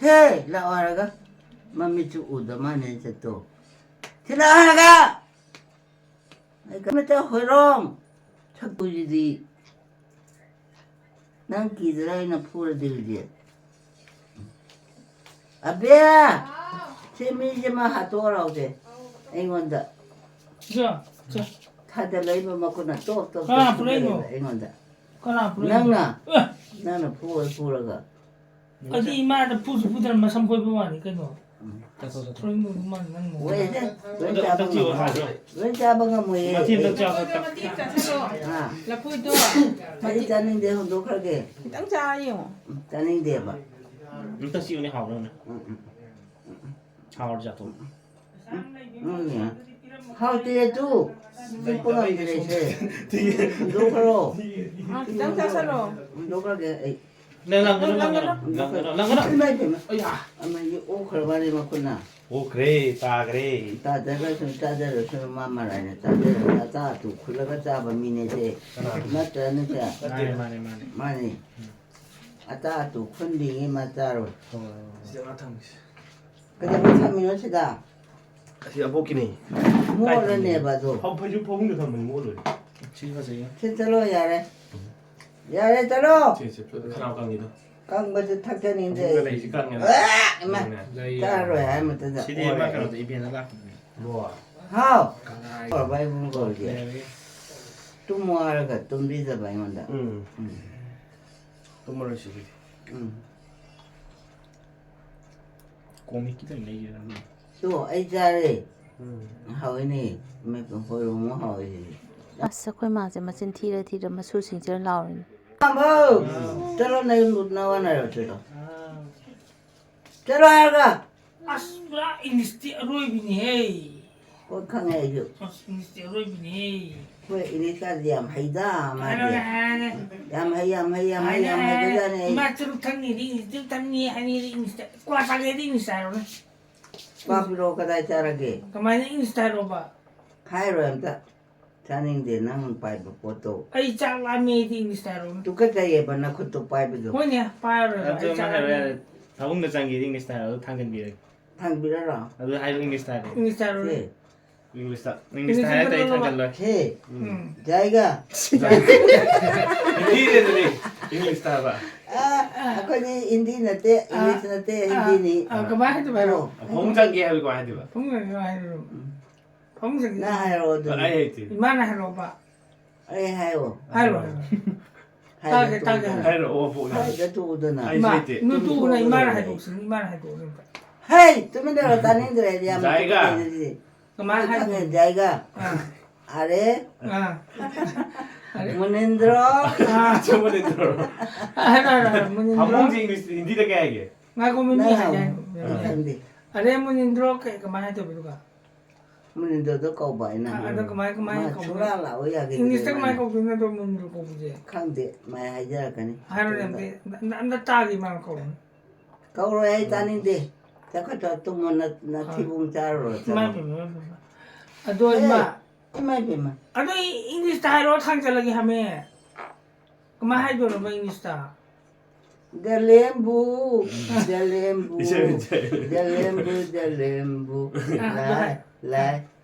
ꯁꯦ ꯂꯥꯛꯑꯣ ꯍꯥꯏꯔꯒ ꯃꯃꯤꯠꯁꯨ ꯎꯗ ꯃꯥꯅꯦ ꯆꯠꯇꯣ꯫ ꯁꯦ ꯂꯥꯛꯑꯣ ꯍꯥꯏꯔꯒ! ꯑꯩ ꯀꯃꯤꯇ ꯍꯣꯏꯔꯣꯡ ꯁꯛꯇꯨꯁꯤꯗꯤ꯫ ꯅꯪ ꯀꯤꯗꯅ ꯑꯩꯅ ꯐꯨꯔꯗꯤ ꯍꯧꯖꯤꯛ꯫ ꯑꯕꯦ! ꯁꯤ ꯃꯤꯁꯦ ꯃꯥ ꯍꯥꯠꯇꯣꯛꯑ ꯂꯥꯎꯁꯦ ꯑꯩꯉꯣꯟꯗ꯫ ꯆꯣ, ꯆꯣ꯫ ꯊꯥꯗ ꯂꯩꯕ ꯃꯈꯨꯠꯅ ꯇꯣꯞ ꯇꯣꯞ ꯀꯅꯥ ꯇꯣꯞ ꯐꯨꯔꯛꯏꯅꯣ? ꯐꯨꯔꯛꯑꯦꯕ ꯑꯩꯉꯣꯟꯗ꯫ ꯀꯅꯥ ꯐꯨꯔꯛꯏꯅꯣ? ꯅꯪꯅ꯫ ꯑꯦ! ꯅꯪꯅ ꯐꯨꯔ ꯐꯨꯔꯒ꯫ ꯑꯗꯨꯗꯤ ꯏꯃꯥꯗ ꯐꯨꯁꯨ ꯐꯨꯗꯅ ꯃꯁꯝ ꯐꯣꯏꯕ ꯋꯥꯅꯤ ꯀꯩꯅꯣ꯫ ꯎꯝ꯫ ꯆꯠꯊꯣꯛ, ꯆꯠꯊꯣꯛ꯫ ꯐꯨꯔꯛꯏꯅꯣ ꯃꯥꯅꯤ ꯅꯪ ꯃꯑꯣꯡ꯫ ꯍꯣꯏ, ꯍꯦ, ꯂꯣꯏ ꯑꯗꯣ ꯆꯥꯕ ꯑꯝꯇ ꯆꯤꯛꯑꯣ ꯉꯝꯃꯣꯏ꯫ ꯍꯥꯏꯕ꯭ꯔꯣ? ꯂꯣꯏ ꯆꯥꯕ ꯉꯝꯃꯣꯏꯌꯦ꯫ ꯃꯊꯤ ꯑꯝꯇ ꯆꯥꯎ꯫ ꯃꯇꯦꯛ ꯆꯥꯁꯤꯜꯂꯣ꯫ ꯑꯥ꯫ ꯂꯐꯣꯏꯗꯣ꯫ ꯑꯩ ꯆꯥꯅꯤꯡꯗꯦ, ꯍꯨꯟꯗꯣꯛꯈ꯭ꯔꯒꯦ꯫ ꯈꯤꯇꯪ ꯆꯥꯔ ꯌꯦꯡꯉꯣ꯫ ꯎꯝ, ꯆꯥꯅꯤꯡꯗꯦꯕ꯫ ꯑꯝꯇ ꯆꯤꯛꯎꯅꯦ, ꯍꯥꯎꯕ꯭ꯔꯥ ꯌꯦꯡꯉꯨꯅꯦ꯫ ꯎꯝ, ꯎꯝ, ꯎꯝ, ꯎꯝ꯫ ꯍꯥꯎꯔꯗꯤ ꯆꯥꯊꯣꯛꯑꯣ꯫ ꯎꯝ, ꯎꯝ꯫ ꯍꯥꯎꯇꯦ ꯑꯗꯨ꯫ ꯆꯨꯞꯄ ꯉꯝꯗ꯭ꯔꯦ ꯁꯦ꯫ ꯍꯨꯟꯗꯣꯛꯈ꯭ꯔꯣ꯫ ꯑꯥ, ꯈꯤꯇꯪ ꯆꯥꯁꯤꯜꯂꯣ꯫ ꯍꯨꯟꯗꯣꯛꯈ꯭ꯔꯒꯦ ꯑꯩ꯫ ꯅꯪ ꯂꯪꯒꯅꯨ, ꯂꯪꯒꯅꯨ, ꯂꯪꯒꯅꯨ, ꯂꯪꯒꯅꯨ꯫ ꯏꯃꯥꯏ ꯄꯦꯝꯃ꯫ ꯑꯌꯥ! ꯑꯃ ꯌꯦꯛ ꯑꯣꯛꯈ꯭ꯔ ꯃꯥꯜꯂꯦ ꯃꯈꯨꯠꯅ꯫ ꯑꯣꯛꯈ꯭ꯔꯦ, ꯇꯥꯈ꯭ꯔꯦ꯫ ꯇꯥꯖꯔꯁꯨ, ꯇꯥꯖꯔꯁꯨ ꯃꯥ ꯃꯔꯥꯏꯅ ꯇꯥꯖꯔꯁꯨ ꯑꯇꯥ ꯑꯇꯨ ꯈꯨꯜꯂꯒ ꯆꯥꯕ ꯃꯤꯅꯦꯁꯦ꯫ ꯀꯅꯥꯅꯣ? ꯅꯠꯇ꯭ꯔꯅꯦ ꯁꯦ? ꯃꯥꯅꯦ, ꯃꯥꯅꯦ, ꯃꯥꯅꯦ꯫ ꯃꯥꯅꯦ꯫ ꯎꯝ꯫ ꯑꯇꯥ ꯑꯇꯨ ꯈꯨꯟꯗ꯭ꯔꯤꯉꯩ ꯃꯥ ꯆꯥꯔꯣꯏ꯫ ꯍꯣꯏ, ꯍꯣꯏ, ꯍꯣꯏ꯫ ꯁꯤꯗ ꯉꯥ ꯊꯝꯒꯦꯁꯦ꯫ ꯀꯩꯗꯧꯕ ꯊꯝꯃꯤꯅꯣ ꯁꯤꯗ? ꯑꯁꯤ ꯑꯕꯣꯛꯀꯤꯅꯦ꯫ ꯃꯣꯠꯂꯅꯦꯕ ꯑꯗꯣ꯫ ꯐꯧ-, ꯐꯩꯖꯨꯞ ꯐꯃꯨꯡꯗ ꯊꯝꯕꯅꯤ, ꯃꯣꯠꯂꯣꯏ꯫ ꯁꯤ ꯐꯖꯩꯌꯦ꯫ ꯁꯤ ꯆꯠꯂꯣ ꯌꯥꯔꯦ꯫ ꯌꯥꯔꯦ, ꯆꯠꯂꯣ꯫ ꯁꯤ, ꯁꯤ, ꯈꯅꯥꯎ ꯀꯪꯉꯤꯗꯣ꯫ ꯀꯪꯕꯁꯦ ꯊꯛꯆꯅꯤꯡꯗꯦ꯫ ꯐꯃꯨꯡꯗ ꯂꯩꯁꯤ ꯀꯪꯉꯦ꯫ ꯑꯦ, ꯏꯃꯥ꯫ ꯂꯩꯌꯦ꯫ ꯆꯥꯔꯣꯏ ꯍꯥꯏ ꯃꯇꯝꯗ ꯁꯤꯗꯤ ꯃꯥ ꯑꯣꯏꯔꯦ꯫ ꯀꯩꯅꯣꯗ ꯏꯚꯦꯟꯗ ꯂꯥꯛꯄꯗꯨꯅꯦ꯫ ꯍꯥꯎ꯫ ꯀꯅꯥꯏ-, ꯀꯧꯔꯕ ꯑꯩꯕꯨꯡ ꯀꯧꯔꯤꯁꯦ꯫ ꯂꯩꯔꯒꯦ꯫ ꯇꯨꯝꯃꯣ ꯍꯥꯏꯔꯒ ꯇꯨꯝꯕꯤꯗꯕ ꯑꯩꯉꯣꯟꯗ꯫ ꯎꯝ꯫ ꯎꯝ꯫ ꯇꯨꯝꯃꯔꯣꯏꯁꯤ ꯑꯗꯨꯗꯤ꯫ ꯎꯝ꯫ ꯀꯣꯃꯤꯛꯀꯤꯗ ꯑꯣꯏꯅ ꯂꯩꯒꯦ ꯅꯪ꯫ ꯇꯣ, ꯑꯩ ꯆꯥꯔꯦ꯫ ꯎꯝ꯫ ꯍꯥꯎꯋꯤꯅꯦ꯫ ꯃꯦꯠꯄ ꯍꯣꯏꯔꯣꯡ ꯑꯃ ꯍꯥꯎꯋꯦ ꯁꯤꯗꯤ꯫ ꯑꯁ, ꯑꯩꯈꯣꯏ ꯃꯥꯁꯦ ꯃꯆꯤꯟ ꯊꯤꯔ ꯊꯤꯔ ꯃꯁꯨꯁꯤꯡꯁꯤꯗ ꯂꯥꯎꯔꯤꯅꯤ꯫ ꯄꯥꯝꯕꯧ! ꯎꯝ꯫ ꯆꯠꯂꯣ, ꯅꯌꯨꯝ ꯅꯋꯥ ꯅꯥꯏꯔꯣ ꯆꯠꯂꯣ꯫ ꯑꯥ꯫ ꯆꯠꯂꯣ ꯍꯥꯏꯔꯒ! ꯑꯁ, ꯄꯨꯔꯥ ꯏꯪꯂꯤꯁꯇꯤ ꯑꯔꯣꯏꯕꯤꯅꯤꯍꯦ꯫ ꯍꯣꯏ, ꯈꯪꯉꯦ ꯑꯩꯁꯨ꯫ ꯑꯁ, ꯏꯪꯂꯤꯁꯇꯤ ꯑꯔꯣꯏꯕꯤꯅꯤꯍꯦ꯫ ꯍꯣꯏ, ꯏꯪꯂꯤꯁꯀꯥꯗꯤ ꯌꯥꯝ ꯍꯩꯗ, ꯃꯥꯗꯤ꯫ ꯍꯥꯏꯔꯦ, ꯍꯥꯏꯔꯦ꯫ ꯌꯥꯝ ꯍꯩ, ꯌꯥꯝ ꯍꯩ, ꯌꯥꯝ ꯍꯩ, ꯌꯥꯝ ꯍꯥꯏꯔꯦ, ꯍꯥꯏꯔꯦ꯫ ꯍꯩꯕꯖꯥꯠꯅꯤ ꯑꯩ꯫ ꯏꯃꯥ ꯆꯨꯔꯨꯞ ꯊꯛꯅꯤꯗꯤ ꯏꯪꯂꯤꯁ, ꯆꯨꯔꯨꯞ ꯊꯛꯅꯤ ꯍꯥꯏꯅꯤꯗꯤ ꯏꯪꯂꯤꯁꯇ꯫ ꯀ꯭ꯋꯥ ꯆꯥꯒꯦꯗꯤ ꯏꯪꯂꯤꯁꯇ ꯍꯥꯏꯔꯣꯅꯦ꯫ ꯀ꯭ꯋꯥ ꯄꯤꯔꯛꯑꯣ, ꯀꯗꯥꯏ ꯆꯥꯔꯒꯦ? ꯀꯃꯥꯏꯅ ꯏꯪꯂꯤꯁꯇ ꯍꯥꯏꯔꯣꯕ? ꯍꯥꯏꯔꯣꯏ ꯑꯝꯇ꯫ ꯆꯥꯅꯤꯡꯗꯦ ꯅꯪ ꯄꯥꯏꯕ ꯄꯣꯠꯇꯣ꯫ ꯑꯩ ꯆꯥꯛ ꯂꯥꯝꯃꯦꯗꯤ ꯏꯪꯂꯤꯁꯇ ꯍꯥꯏꯔꯛꯑꯣ꯫ ꯇꯨꯀꯠꯆꯩꯌꯦꯕ ꯅꯈꯨꯠꯇꯣ ꯄꯥꯏꯕꯗꯣ꯫ ꯍꯣꯏꯅꯦ, ꯄꯥꯏꯔꯔꯣꯏꯕ꯫ ꯑꯗꯨ ꯑꯩ ꯑꯃ ꯆꯥꯛ ꯍꯥꯏꯔꯣ ꯂꯥꯝꯃꯦ꯫ ꯌꯥꯔꯦ꯫ ꯐꯃꯨꯡꯗ ꯆꯪꯒꯦꯗꯤ ꯏꯪꯂꯤꯁꯇ ꯍꯥꯏꯔꯣ, ꯑꯗꯨ ꯊꯥꯡꯖꯟꯕꯤꯔꯒꯦ꯫ ꯊꯥꯡꯕꯤꯔꯔꯣ? ꯑꯗꯨ ꯍꯥꯏꯔꯣ, ꯏꯪꯂꯤꯁꯇ ꯍꯥꯏꯔꯣ꯫ ꯏꯪꯂꯤꯁꯇ ꯍꯥꯏꯔꯛꯑꯣ꯫ ꯁꯦ, ꯏꯪꯂꯤꯁꯇ꯫ ꯏꯪꯂꯤꯁꯇ ꯍꯥꯏꯔꯗꯤ ꯑꯩ ꯊꯥꯡꯖꯜꯂꯣꯏ꯫ ꯁꯦ, ꯎꯝ꯫ ꯖꯥꯏꯒꯥ꯫ ꯍꯤꯟꯗꯤꯗꯤ ꯑꯗꯨꯗꯤ ꯏꯪꯂꯤꯁꯇ ꯍꯥꯏꯕ꯫ ꯑ, ꯑꯩꯈꯣꯏꯗꯤ ꯍꯤꯟꯗꯤ ꯅꯠꯇꯦ, ꯏꯪꯂꯤꯁ ꯅꯠꯇꯦ, ꯍꯤꯟꯗꯤꯅꯤ꯫ ꯑ, ꯀꯃꯥꯏꯅ ꯍꯥꯏꯗꯣꯏꯕ ꯍꯥꯏꯔꯣ? ꯐꯃꯨꯡ ꯆꯪꯒꯦ ꯍꯥꯏꯕ ꯀꯃꯥꯏꯅ ꯍꯥꯏꯗꯣꯏꯕ? ꯐꯃꯨꯡ ꯆꯪꯒꯦ ꯍꯥꯏꯔꯣ꯫ ꯐꯃꯨꯡ ꯆꯪꯒꯦ꯫ ꯅꯪ ꯍꯥꯏꯔꯛꯑꯣ ꯑꯗꯨ꯫ ꯑꯩ ꯍꯩꯇꯦ꯫ ꯏꯃꯥꯅ ꯍꯥꯏꯔꯛꯑꯣꯕ꯫ ꯑꯩ ꯍꯥꯏꯌꯣ꯫ ꯍꯥꯏꯔꯣ, ꯍꯥꯏꯔꯣ꯫ ꯍꯥꯏꯔꯣ ꯇꯥꯒꯦ, ꯇꯥꯒꯦ, ꯇꯨꯗꯅ꯫ ꯍꯥꯏꯔꯣ꯫ ꯍꯥꯏꯔꯛꯑꯣ ꯄꯣꯛꯅ꯫ ꯍꯥꯏꯗ ꯇꯨꯗꯅ꯫ ꯑꯩ ꯏꯃꯥ, ꯍꯩꯇꯦ꯫ ꯅꯨꯇꯨꯅ ꯏꯃꯥꯅ ꯍꯥꯏꯔꯛꯑꯣ꯫ ꯍꯥꯏꯗꯣꯛꯁꯤꯅꯤ, ꯏꯃꯥꯅ ꯍꯥꯏꯗꯣꯛꯑꯣ꯫ ꯍꯦ, ꯇꯨꯃꯤꯟ ꯂꯩꯔꯣ, ꯇꯥꯅꯤꯡꯗ꯭ꯔꯦ ꯑꯩꯗꯤ ꯌꯥꯝ ꯖꯥꯏꯒꯥ꯫ ꯇꯨꯃꯤꯟ ꯂꯩꯔꯗꯤ꯫ ꯀꯃꯥꯏꯅ ꯈꯪꯉꯦ, ꯍꯥꯏꯗꯣꯏꯅꯣ? ꯖꯥꯏꯒꯥ꯫ ꯑꯥ, ꯑꯔꯦ, ꯑꯥ꯫ ꯃꯨꯅꯤꯟꯗ꯭ꯔꯣ꯫ ꯑꯥ, ꯆꯨꯝꯕ ꯅꯠꯇ꯭ꯔꯣ? ꯍꯥꯏꯔꯣ, ꯍꯥꯏꯔꯣ, ꯍꯥꯏꯔꯣ, ꯃꯨꯅꯤꯟꯗ꯭ꯔꯣ꯫ ꯐꯃꯨꯡꯁꯦ ꯏꯪꯂꯤꯁ, ꯍꯤꯟꯗꯤꯗ ꯀꯩ ꯍꯥꯏꯒꯦ? ꯉꯥꯏꯈꯣ, ꯃꯤ ꯅꯪ ꯍꯥꯏꯒꯦ, ꯍꯥꯏꯌꯣ꯫ ꯍꯥꯏꯒꯦ꯫ ꯈꯪꯗꯦ꯫ ꯑꯔꯦ ꯃꯨꯅꯤꯟꯗ꯭ꯔꯣ ꯀꯩ, ꯀꯃꯥꯏꯅ ꯍꯥꯏꯗꯣꯏꯕ ꯑꯗꯨꯒ? ꯃꯨꯅꯤꯟꯗ꯭ꯔꯣꯗꯣ ꯀꯧꯕ ꯑꯩꯅ꯫ ꯑ, ꯑꯗꯣ ꯀꯃꯥꯏ, ꯀꯃꯥꯏꯅ ꯃꯥ ꯀꯧꯕ? ꯁꯨꯡꯂꯥꯛ ꯂꯥꯛꯑꯣ ꯌꯥꯒꯦ꯫ ꯏꯪꯂꯤꯁꯇ ꯀꯃꯥꯏꯅ ꯀꯧꯗꯣꯏꯅꯣ ꯑꯗꯣ ꯃꯨꯅꯤꯟꯗ꯭ꯔꯣ ꯀꯧꯕꯁꯦ? ꯈꯪꯗꯦ, ꯃꯥꯏ ꯍꯥꯏꯖꯔꯛꯀꯅꯤ꯫ ꯍꯥꯏꯔꯣꯅꯦ, ꯑꯝꯇ, ꯑꯝꯇ ꯇꯥꯒꯦ ꯃꯥꯅ ꯀꯧꯕ꯫ ꯀꯧꯔꯣꯏ, ꯑꯩ ꯇꯥꯅꯤꯡꯗꯦ꯫ ꯆꯈꯠꯇ ꯇꯨꯝꯃꯣ, ꯅ-, ꯅꯊꯤꯕꯣꯡ ꯆꯥꯔꯨꯔꯣ, ꯏꯃꯥ ꯆꯠꯂꯣ꯫ ꯄꯦꯝꯃ, ꯏꯃꯥ ꯄꯦꯝꯃ꯫ ꯑꯗꯣ ꯑꯦ, ꯏꯃꯥ, ꯏꯃꯥ ꯄꯦꯝꯃ꯫ ꯑꯗꯣ ꯏ-, ꯏꯪꯂꯤꯁꯇ ꯍꯥꯏꯔꯣ, ꯊꯥꯡꯖꯜꯂꯒꯦ ꯍꯥꯃꯦ꯫ ꯀꯃꯥꯏꯅ ꯍꯥꯏꯗꯣꯏꯅꯣꯕ ꯏꯪꯂꯤꯁꯇ? ꯖꯂꯦꯝꯕꯨ, ꯖꯂꯦꯝꯕꯨ, ꯏꯁꯩ ꯑꯣꯏꯅ ꯁꯛꯑꯦ꯫ ꯖꯂꯦꯝꯕꯨ, ꯖꯂꯦꯝꯕꯨ, ꯑ, ꯂꯥꯏ, ꯂꯥꯏ,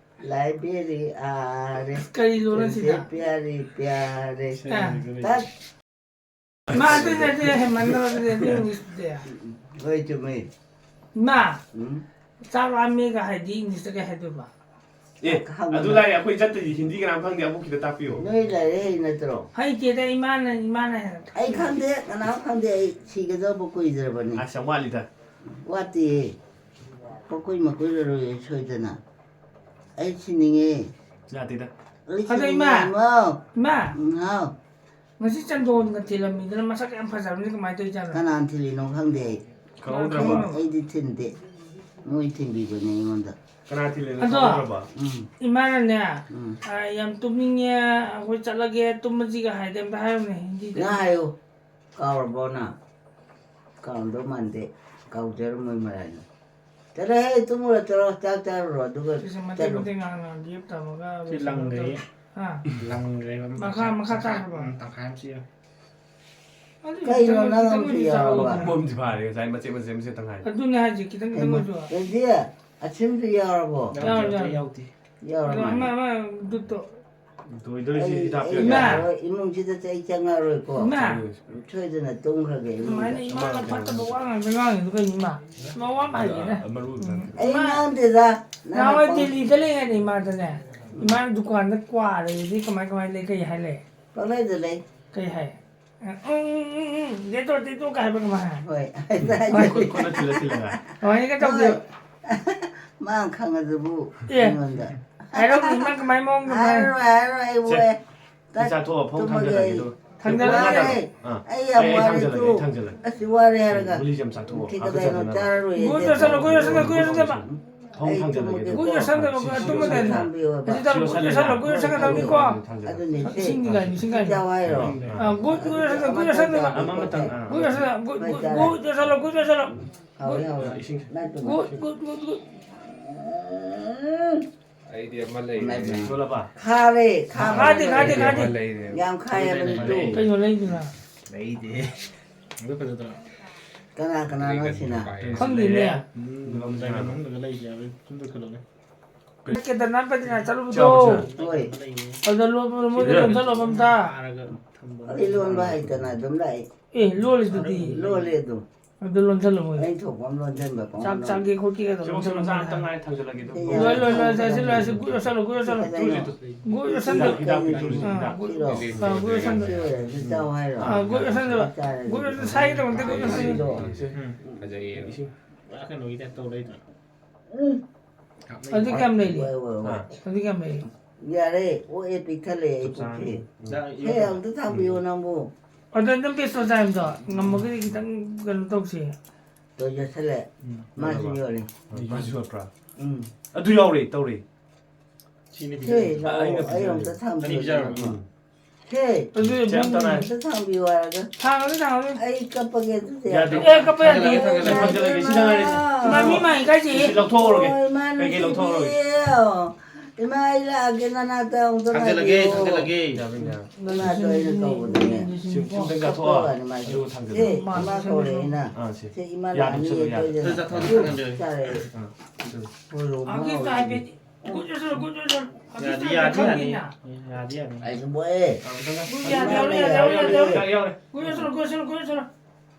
ꯂꯥꯏꯕꯦꯔꯤ ꯑꯥꯔꯦ, ꯀꯔꯤ ꯂꯣꯟ ꯑꯁꯤꯗ? ꯄ꯭ꯌꯥꯔꯤ ꯄ꯭ꯌꯥꯔꯦ꯫ ꯑ꯫ ꯇꯠ꯫ ꯃꯥ ꯑꯗꯨ ꯅꯠꯇꯦ, ꯍꯦꯃꯟꯗ꯭ꯔꯣ ꯑꯗꯨꯗꯤ ꯑꯗꯨ ꯏꯪꯂꯤꯁꯇꯨꯗꯤ? ꯍꯣꯏ, ꯆꯨꯝꯃꯤ꯫ ꯏꯃꯥ, ꯎꯝ꯫ ꯆꯥꯛ ꯂꯥꯝꯃꯦꯒ ꯍꯥꯏꯗꯤ ꯏꯪꯂꯤꯁꯇ ꯀꯩ ꯍꯥꯏꯗꯣꯏꯕ? ꯑꯦ, ꯍꯪꯉꯨꯅꯦ꯫ ꯑꯗꯨ ꯂꯥꯏꯔꯤ, ꯑꯩꯈꯣꯏ ꯆꯠꯇꯣꯏꯁꯤ ꯍꯤꯟꯗꯤ ꯀꯅꯥꯝ ꯈꯪꯗꯦ, ꯑꯕꯣꯛꯀꯤꯗ ꯇꯥꯛꯄꯤꯌꯣ꯫ ꯅꯣꯏ ꯂꯥꯏꯔꯤꯛ ꯍꯩ ꯅꯠꯇ꯭ꯔꯣ? ꯍꯩꯇꯦꯗ, ꯏꯃꯥꯅ, ꯏꯃꯥꯅ ꯍꯦꯟꯅ꯫ ꯑꯩ ꯈꯪꯗꯦ, ꯀꯅꯥꯝ ꯈꯪꯗꯦ, ꯑꯩ ꯁꯤꯒꯗꯧꯕ ꯀꯨꯏꯗ꯭ꯔꯕꯅꯤ꯫ ꯑꯁ, ꯌꯥꯝ ꯋꯥꯠꯂꯤꯗ꯫ ꯋꯥꯠꯇꯤꯌꯦ꯫ ꯄꯣꯛꯀꯨꯏ ꯃꯀꯨꯏꯔꯔꯣꯏ ꯑꯩ ꯁꯣꯏꯗꯅ꯫ ꯑꯩ ꯁꯤꯅꯤꯡꯉꯦ꯫ ꯌꯥꯗꯦꯗ꯫ ꯑꯩ ꯑꯗꯣ ꯁꯤꯅꯤꯡꯉꯦ, ꯏꯃꯥ꯫ ꯏꯃꯥ꯫ ꯏꯃꯥ, ꯎꯝ, ꯍꯥꯎ꯫ ꯉꯁꯤ ꯆꯟꯗꯣꯟꯒ ꯊꯤꯜꯂꯝꯃꯤꯗꯅ ꯃꯁꯛ ꯌꯥꯝ ꯐꯖꯕꯅꯤ, ꯀꯃꯥꯏꯅ ꯇꯧꯔꯤꯖꯥꯠꯅꯣ? ꯀꯅꯥꯅ ꯊꯤꯜꯂꯤꯅꯣ ꯈꯪꯗꯦ ꯑꯩ꯫ ꯈꯪꯍꯧꯗ꯭ꯔꯕꯣ? ꯑꯩꯗꯤ ꯊꯤꯟꯗꯦ꯫ ꯃꯣꯏ ꯊꯤꯟꯕꯤꯕꯅꯦ ꯑꯩꯉꯣꯟꯗ꯫ ꯀꯅꯥ ꯊꯤꯜꯂꯤꯅꯣ ꯑꯗꯣ ꯈꯪꯍꯧꯗ꯭ꯔꯕꯣ? ꯎꯝ꯫ ꯏꯃꯥꯅꯅꯦ, ꯎꯝ꯫ ꯑ, ꯌꯥꯝ ꯇꯨꯝꯅꯤꯡꯉꯦ, ꯑꯩꯈꯣꯏ ꯆꯠꯂꯒꯦ, ꯇꯨꯝꯃꯁꯤꯒ ꯍꯥꯏꯗꯤ ꯑꯝꯇ ꯍꯥꯏꯔꯨꯅꯦ ꯍꯤꯟꯗꯤꯗ꯫ ꯅꯪ ꯍꯥꯏꯌꯨ꯫ ꯀꯥꯎꯔꯕꯣ ꯅꯪ? ꯀꯥꯎꯔꯝꯗꯧ ꯃꯥꯟꯗꯦ꯫ ꯀꯥꯎꯖꯔꯝꯃꯣꯏ ꯃꯔꯥꯏꯅ꯫ ꯆꯠꯂꯣꯍꯦ, ꯇꯨꯝꯃꯨꯔꯣ, ꯆꯠꯂꯣ, ꯆꯥꯛ ꯆꯥꯔꯨꯔꯣ, ꯑꯗꯨꯒ ꯁꯤꯁꯦ ꯃꯇꯦꯛ ꯆꯠꯂꯣ꯫ ꯃꯇꯦꯛ ꯉꯥꯏꯍꯥꯛ ꯉꯥꯏꯍꯥꯛ ꯒꯦꯞ ꯇꯝꯃꯒ ꯁꯤ ꯂꯪꯗꯦ꯫ ꯍꯥ? ꯂꯪꯈ꯭ꯔꯦꯕ꯫ ꯃꯈꯥ, ꯃꯈꯥ ꯇꯪꯈꯥꯏ, ꯇꯥꯈ꯭ꯔꯕꯣ? ꯎꯝ, ꯇꯪꯈꯥꯏ ꯑꯃ ꯆꯤꯛꯑꯦ꯫ ꯑꯗꯨꯗꯤ ꯀꯩꯅꯣ ꯈꯤꯇꯪ, ꯅꯪ ꯈꯤꯇꯪ ꯑꯝꯇ ꯑꯣꯏꯁꯨ ꯆꯥꯎ꯫ ꯌꯥꯎꯔꯕ? ꯄꯨꯝꯕꯝꯗꯤ ꯐꯥꯔꯦ, ꯉꯁꯥꯏ ꯃꯆꯦꯠ ꯃꯆꯦꯠ ꯃꯆꯦꯠ ꯇꯪꯈꯥꯏ꯫ ꯑꯗꯨꯅꯦ ꯍꯥꯏꯁꯦ, ꯈꯤꯇꯪ ꯈꯤꯇꯪ ꯍꯩꯃꯥ, ꯑꯣꯏꯁꯨ꯫ ꯑꯗꯨꯗꯤ ꯑꯁꯤꯟꯕ ꯌꯥꯎꯔꯕꯣ? ꯌꯥꯎꯔꯦ, ꯌꯥꯎꯔꯦ꯫ ꯌꯥꯎꯗꯦ꯫ ꯌꯥꯎꯔ ꯑꯗꯣ ꯃꯥꯜꯂꯦ꯫ ꯑꯃ, ꯑꯃ ꯗꯨꯠꯇꯣ꯫ ꯂꯣꯏꯗꯣꯏꯁꯤ ꯑꯩ, ꯍꯤꯗꯥꯛ ꯑꯩ ꯄꯤꯔꯛꯑꯒꯦ꯫ ꯏꯃꯥ! ꯌꯥꯔꯣꯏ, ꯏꯃꯨꯡꯁꯤꯗ ꯑꯩ ꯆꯪꯉꯛꯑꯔꯣꯏꯀꯣ꯫ ꯏꯃꯥ! ꯁꯣꯏꯗꯅ ꯇꯨꯝꯈ꯭ꯔꯒꯦ ꯏꯃꯨꯡꯗ꯫ ꯀꯃꯥꯏꯅ ꯏꯃꯥꯅ ꯐꯠꯇꯕ ꯋꯥ ꯉꯥꯛꯇ ꯉꯥꯡꯉꯤꯗꯣ ꯀꯩꯅꯣ, ꯏꯃꯥ? ꯏꯃꯥ ꯋꯥ ꯃꯥꯜꯂꯦꯗ꯫ ꯑ, ꯃꯔꯨ ꯑꯣꯏꯕ ꯅꯠꯇꯦ꯫ ꯑꯩ ꯏꯃꯥ! ꯉꯥꯡꯗꯦꯗ꯫ ꯅꯪꯅ ꯅꯍꯥꯟꯋꯥꯏ ꯄꯪ- ꯗꯦꯜꯂꯤꯗ ꯂꯩꯔꯤꯉꯩꯗ ꯏꯃꯥꯗꯅꯦ, ꯏꯃꯥꯅ ꯗꯨꯀꯥꯟꯗ ꯀ꯭ꯋꯥ ꯂꯩꯔꯗꯤ ꯀꯃꯥꯏ, ꯀꯃꯥꯏ ꯂꯩ, ꯀꯩ ꯍꯥꯏ ꯂꯩ? ꯄꯪꯂꯩꯗ ꯂꯩ꯫ ꯀꯩ ꯍꯥꯏ? ꯎꯝ, ꯎꯝ, ꯎꯝ, ꯎꯝ, ꯗꯦꯇꯣ, ꯗꯦꯇꯣ ꯀꯥꯏ ꯍꯥꯏꯕ ꯀꯃꯥꯏ ꯍꯥꯏ? ꯍꯣꯏ꯫ ꯈꯨꯠ, ꯈꯨꯠꯅ ꯊꯤꯜꯂ ꯊꯤꯜꯂꯒ꯫ ꯀꯃꯥꯏꯅ ꯍꯣꯏ꯫ ꯇꯧꯒꯦ? ꯃꯥ ꯈꯪꯉꯗꯨꯕꯨ ꯑꯦ꯫ ꯑꯩꯉꯣꯟꯗ꯫ ꯍꯥꯏꯔꯛꯎꯅꯦ, ꯏꯃꯥ, ꯀꯃꯥꯏ ꯃꯑꯣꯡꯗ ꯀꯃꯥꯏ? ꯍꯥꯏꯔꯣꯏ, ꯍꯥꯏꯔꯣꯏ, ꯑꯩ ꯁꯦ, ꯋꯥꯏ꯫ ꯁꯤ ꯆꯥꯊꯣꯛꯑꯣ, ꯐꯃꯨꯡ ꯇꯨꯝꯃꯒꯦ ꯊꯥꯡꯖꯜꯂꯒꯦ ꯑꯩ꯫ ꯑꯗꯨꯒ꯫ ꯊꯥꯡꯖꯜꯂꯒꯦ꯫ ꯋꯥꯔꯦ꯫ ꯑꯥ, ꯑꯩ ꯌꯥꯝ ꯑꯩ ꯋꯥꯔꯦ, ꯊꯥꯡꯖꯜꯂꯒꯦ, ꯇꯨ꯫ ꯑꯩ ꯊꯥꯡꯖꯜꯂꯒꯦ꯫ ꯑꯁ, ꯋꯥꯔꯦ ꯍꯥꯏꯔꯒ꯫ ꯒꯨꯂꯤꯁꯦ ꯌꯥꯝ ꯆꯥꯊꯣꯛꯑꯣ, ꯁꯤ ꯀꯗꯥꯏꯅꯣ ꯍꯥꯀꯠꯆꯗꯅꯕ꯫ ꯆꯥꯔꯔꯣꯏ ꯒꯨꯂꯤ ꯑꯩ꯫ ꯆꯥꯁꯜꯂꯣ, ꯒꯨꯂꯤ ꯆꯥꯁꯜꯂꯣ, ꯒꯨꯂꯤ ꯆꯥꯁꯜꯂꯣ꯫ ꯐꯃꯨꯡ ꯑꯩ ꯊꯥꯡꯖꯜꯂꯒꯦ ꯇꯨꯝꯃꯒꯦ꯫ ꯑꯗꯨꯒ꯫ ꯒꯨꯂꯤ ꯆꯥꯁꯜꯂꯣ, ꯁꯤ, ꯁꯤ, ꯒꯨꯂꯤ ꯆꯥꯁꯜꯂꯣ, ꯁꯤ ꯒꯨꯂꯤ ꯆꯥꯁꯜꯂꯣ, ꯊꯥꯡꯕꯤꯌꯣꯕ꯫ ꯒꯨꯂꯤ ꯆꯥꯁꯜꯂꯣ, ꯊꯥꯡꯖꯜꯂꯒꯦ꯫ ꯀꯣ꯫ ꯑꯗꯨꯅꯦ, ꯁꯦ꯫ ꯑꯗꯨꯅꯦ, ꯁꯦ꯫ ꯏꯁꯤꯡꯗꯤ ꯀꯥꯏ, ꯏꯁꯤꯡ ꯀꯥꯏ? ꯆꯥꯎ ꯍꯥꯏꯔꯣ? ꯑꯥ, ꯒꯨꯠ, ꯒꯨꯠ ꯆꯥꯁꯜꯂꯣ, ꯒꯨꯠ ꯆꯥꯁꯜꯂꯣ꯫ ꯑꯃ, ꯑꯃꯇꯪ, ꯑꯥ꯫ ꯒꯨꯠ ꯆꯥꯁꯜꯂꯣ, ꯒꯨꯠ, ꯍꯣꯏ, ꯒꯨꯠ, ꯆꯥꯔꯦ꯫ ꯒꯨꯠ ꯆꯥꯁꯜꯂꯣ, ꯒꯨꯠ ꯆꯥꯁꯜꯂꯣ꯫ ꯍꯥꯎꯋꯦ, ꯍꯥꯎꯋꯦ꯫ ꯒꯨꯠ, ꯏꯁꯤꯡ꯫ ꯅꯪ ꯇꯨꯝꯃꯣ꯫ Good, good, good, good. ꯎꯝ꯫ ꯑꯩꯗꯤ ꯑꯃ ꯂꯩꯔꯦ꯫ ꯂꯣꯜꯂꯕ? ꯈꯥꯔꯦ, ꯈꯥꯕ ꯈꯥꯗꯦ, ꯈꯥꯗꯦ, ꯑꯩꯗꯤ ꯈꯥꯗꯦ꯫ ꯑꯃ ꯂꯩꯔꯦ꯫ ꯌꯥꯝ ꯈꯥꯏ ꯍꯥꯏꯕꯅꯤ ꯇꯨ꯫ ꯀꯩꯅꯣ ꯂꯩꯗꯨꯅ? ꯂꯩꯗꯦ꯫ ꯑꯗꯨ ꯐꯖꯗ꯭ꯔꯣ? ꯀꯅꯥ ꯀꯅꯥꯅꯣ ꯁꯤꯅ? ꯈꯪꯗꯦꯅꯦ꯫ ꯎꯝ, ꯂꯝꯖꯥꯏ ꯃꯅꯨꯡꯗꯒ ꯂꯩꯁꯦ ꯍꯥꯏꯕ ꯁꯨꯝ ꯇꯧꯁꯜꯂꯣꯅꯦ꯫ ꯀꯦꯗꯔꯅꯥꯊ ꯕꯗ꯭ꯔꯤꯅꯥꯊ ꯆꯠꯂꯨꯕꯗꯣ꯫ ꯍꯣꯏ꯫ ꯑꯗꯨꯗ ꯂꯣꯟꯕꯗꯣ ꯃꯣꯏꯗ ꯂꯣꯟꯁꯜꯂꯣꯕ ꯑꯝꯇ꯫ ꯐꯥꯔꯒ ꯊꯝꯕ꯫ ꯑꯩ ꯂꯣꯟꯕ ꯍꯩꯇꯅ ꯑꯗꯨꯝ ꯂꯥꯛꯑꯦ꯫ ꯑꯦ, ꯂꯣꯜꯂꯤꯗꯨꯗꯤ꯫ ꯂꯣꯜꯂꯦ ꯑꯗꯨꯝ꯫ ꯑꯗꯨ ꯂꯣꯟꯁꯜꯂꯣ ꯃꯣꯏꯗ꯫ ꯑꯩ ꯊꯣꯛꯄ ꯑꯃ ꯂꯣꯟꯁꯟꯕ ꯆꯥꯛ ꯄꯪꯂꯣꯟ꯫ ꯆꯥꯒꯦ ꯈꯣꯠꯀꯦ ꯀꯩꯗꯧꯕ ꯁꯤ ꯃꯆꯥ ꯂꯣꯟꯁꯜꯂꯣ ꯑꯝꯇ ꯃꯣꯏꯗ꯫ ꯉꯥꯏ ꯊꯥꯡꯖꯜꯂꯒꯦ ꯑꯗꯨꯝ꯫ ꯁꯤ ꯂꯣꯏ, ꯂꯣꯏ, ꯂꯣꯏ, ꯆꯥꯁꯤꯜꯂꯣ, ꯑꯁꯤ ꯒꯨꯠ ꯌꯣꯠꯁꯜꯂꯣ, ꯒꯨꯠ ꯌꯣꯠꯁꯜꯂꯣ꯫ ꯀꯩꯗꯧꯅꯣ? ꯒꯨꯠ ꯌꯣꯠꯁꯟꯗꯣ꯫ ꯍꯤꯗꯥꯛ, ꯍꯤꯗꯥꯛ ꯄꯤꯊꯛꯑꯣ, ꯁꯤ ꯑꯥ, ꯍꯤꯗꯥꯛ꯫ ꯒꯨꯠ ꯌꯣꯠꯁꯟꯗꯣ꯫ ꯁꯤ ꯑꯣꯏꯔꯁꯨ ꯆꯥꯎ ꯍꯥꯏꯔꯣ? ꯑꯥ, ꯒꯨꯠ ꯌꯣꯠꯁꯟꯗꯣ꯫ ꯆꯥꯔꯗꯤ ꯒꯨꯠ ꯌꯣꯠꯁꯟꯗꯣ, ꯁꯥꯏꯒꯤꯗꯕ ꯑꯝꯇ ꯒꯨꯠ ꯌꯣꯠꯁꯟꯗꯣ꯫ ꯎꯝ, ꯐꯖꯩꯌꯦ꯫ ꯏꯁꯤꯡ꯫ ꯄꯨꯔꯥ ꯀꯩꯅꯣꯒꯤ ꯇꯥꯏꯞ ꯇꯧ ꯂꯩꯗ꯭ꯔꯥ? ꯎꯝ꯫ ꯑꯗꯨ ꯀꯌꯥꯝ ꯂꯩꯔꯤ? ꯍꯣꯏ, ꯍꯣꯏ, ꯍꯣꯏ꯫ ꯑꯗꯨ ꯀꯌꯥꯝ ꯂꯩꯔꯤ? ꯌꯥꯔꯦ, ꯑꯣꯛꯑꯦ, ꯄꯤꯛꯊꯜꯂꯦ ꯑꯩ ꯆꯞ ꯆꯥꯔꯦ꯫ ꯄꯨꯛꯁꯦ꯫ ꯎꯝ꯫ ꯁꯦ, ꯑꯝꯇ ꯊꯥꯡꯕꯤꯌꯣ ꯅꯪꯕꯨ꯫ ꯑꯗꯣ ꯑꯗꯨꯝ ꯄꯤꯁ ꯃꯆꯥ ꯑꯝꯗꯣ ꯉꯝꯃꯒꯗꯤ ꯈꯤꯇꯪ ꯀꯩꯅꯣ ꯇꯧꯁꯦ꯫ ꯇꯣ ꯌꯣꯠꯁꯜꯂꯦ꯫ ꯎꯝ꯫ ꯃꯥꯁꯨ ꯌꯣꯜꯂꯦ꯫ ꯃꯥꯁꯨ ꯌꯣꯠꯄ꯭ꯔꯥ? ꯎꯝ꯫ ꯑꯗꯨ ꯌꯥꯎꯔꯦ, ꯇꯧꯔꯦ꯫ ꯁꯤꯅꯤ ꯁꯦ, ꯄꯤꯖꯔꯤꯁꯦ꯫ ꯂꯥꯛꯑꯣ, ꯑꯩꯅ ꯑꯩ ꯄꯤꯖꯔꯤꯁꯦ꯫ ꯑꯝꯇ ꯊꯥꯡꯕꯤꯌꯣ꯫ ꯑꯅꯤ ꯄꯤꯖꯔꯕ? ꯎꯝ꯫ ꯁꯦ, ꯁꯦ, ꯑꯝꯇ ꯉꯥꯏ꯫ ꯑꯝꯇ ꯊꯥꯡꯕꯤꯌꯨ ꯍꯥꯏꯔꯒ꯫ ꯊꯥꯡꯉꯒꯦ, ꯊꯥꯡꯉꯒꯦ꯫ ꯑꯩ ꯀꯞꯄꯒꯦ ꯑꯗꯨꯗꯤ꯫ ꯌꯥꯗꯦ꯫ ꯑꯦ, ꯀꯞꯄ ꯌꯥꯗꯦ꯫ ꯊꯥꯡꯖꯜꯂꯒꯦ, ꯊꯥꯡꯖꯜꯂꯒꯦ, ꯁꯤꯗ ꯉꯥꯏꯔꯦ꯫ ꯏꯃꯥ, ꯃꯤ ꯃꯥꯏ ꯏꯀꯥꯏꯖꯩꯌꯦ꯫ ꯁꯤ ꯂꯧꯊꯣꯛꯍꯧꯔꯒꯦ꯫ ꯍꯣꯏ, ꯃꯥ ꯀꯩꯀꯩ ꯂꯧꯊꯣꯛꯍꯧꯔꯒꯦ? ꯅꯨꯡꯁꯤꯕꯤꯌꯦ꯫ ꯏꯃꯥ, ꯑꯩ ꯂꯥꯛꯑꯒꯦ, ꯅꯅꯥꯛꯇ ꯑꯃꯨꯛꯇ ꯊꯥꯡꯖꯜꯂꯒꯦ, ꯉꯥꯏꯕꯤꯌꯣ꯫ ꯊꯥꯡꯖꯜꯂꯒꯦ꯫ ꯌꯥꯕ꯭ꯔꯥ, ꯌꯥꯕ꯭ꯔꯥ? ꯅꯅꯥꯛꯇ ꯑꯩꯅ ꯀꯧꯕꯅꯤꯅꯦ꯫ ꯁꯤ, ꯁꯤꯝꯇꯪ ꯆꯥꯊꯣꯛꯑꯣ꯫ ꯀꯞꯄ ꯋꯥꯅꯤ ꯃꯥꯁꯦ꯫ ꯑꯗꯨꯒ ꯊꯥꯡꯖꯜꯂꯣ꯫ ꯁꯦ, ꯏꯃꯥ ꯀꯧꯔꯦ ꯑꯩꯅ꯫ ꯑꯥ, ꯁꯦ꯫ ꯁꯦ, ꯏꯃꯥ ꯌꯥ ꯂꯥꯛꯑꯅꯤ, ꯍꯥꯞꯆꯜꯂꯣ, ꯌꯥ꯫ ꯑꯩꯈꯣꯏꯗ ꯑꯗꯨ ꯆꯥꯊꯣꯛꯑꯣ, ꯆꯥꯔꯦ꯫ ꯊꯥꯡꯖꯜꯂꯣ꯫ ꯑꯥ, ꯊꯥꯡꯖꯜꯂꯣ꯫ ꯍꯣꯏ, ꯂꯣ, ꯃꯥ ꯍꯧꯖꯤꯛꯇ ꯍꯥꯏꯐꯦꯠ ꯒꯨꯠ ꯌꯣꯠꯁꯜꯂꯣ, ꯒꯨꯠ ꯌꯣꯠꯁꯜꯂꯣ꯫ ꯌꯥꯗꯤ ꯌꯥꯅꯤ, ꯌꯥꯅꯤ꯫ ꯌꯥꯗꯤ ꯌꯥꯅꯤ꯫ ꯑꯩꯁꯨ ꯃꯣꯏ꯫ ꯑꯥ, ꯃꯊꯪꯗ꯫ ꯒꯨꯠ ꯌꯥꯗꯦ, ꯌꯥꯔꯣꯏ, ꯌꯥꯔꯣꯏ, ꯌꯥꯔꯣꯏ, ꯌꯥꯔꯣꯏ꯫ ꯌꯥꯔꯦ, ꯌꯥꯔꯦ꯫ ꯒꯨꯠ ꯌꯣꯠꯁꯜꯂꯣ, ꯒꯨꯠ ꯌꯣꯠꯁꯜꯂꯣ, ꯒꯨꯠ ꯌꯣꯠꯁꯜꯂꯣ꯫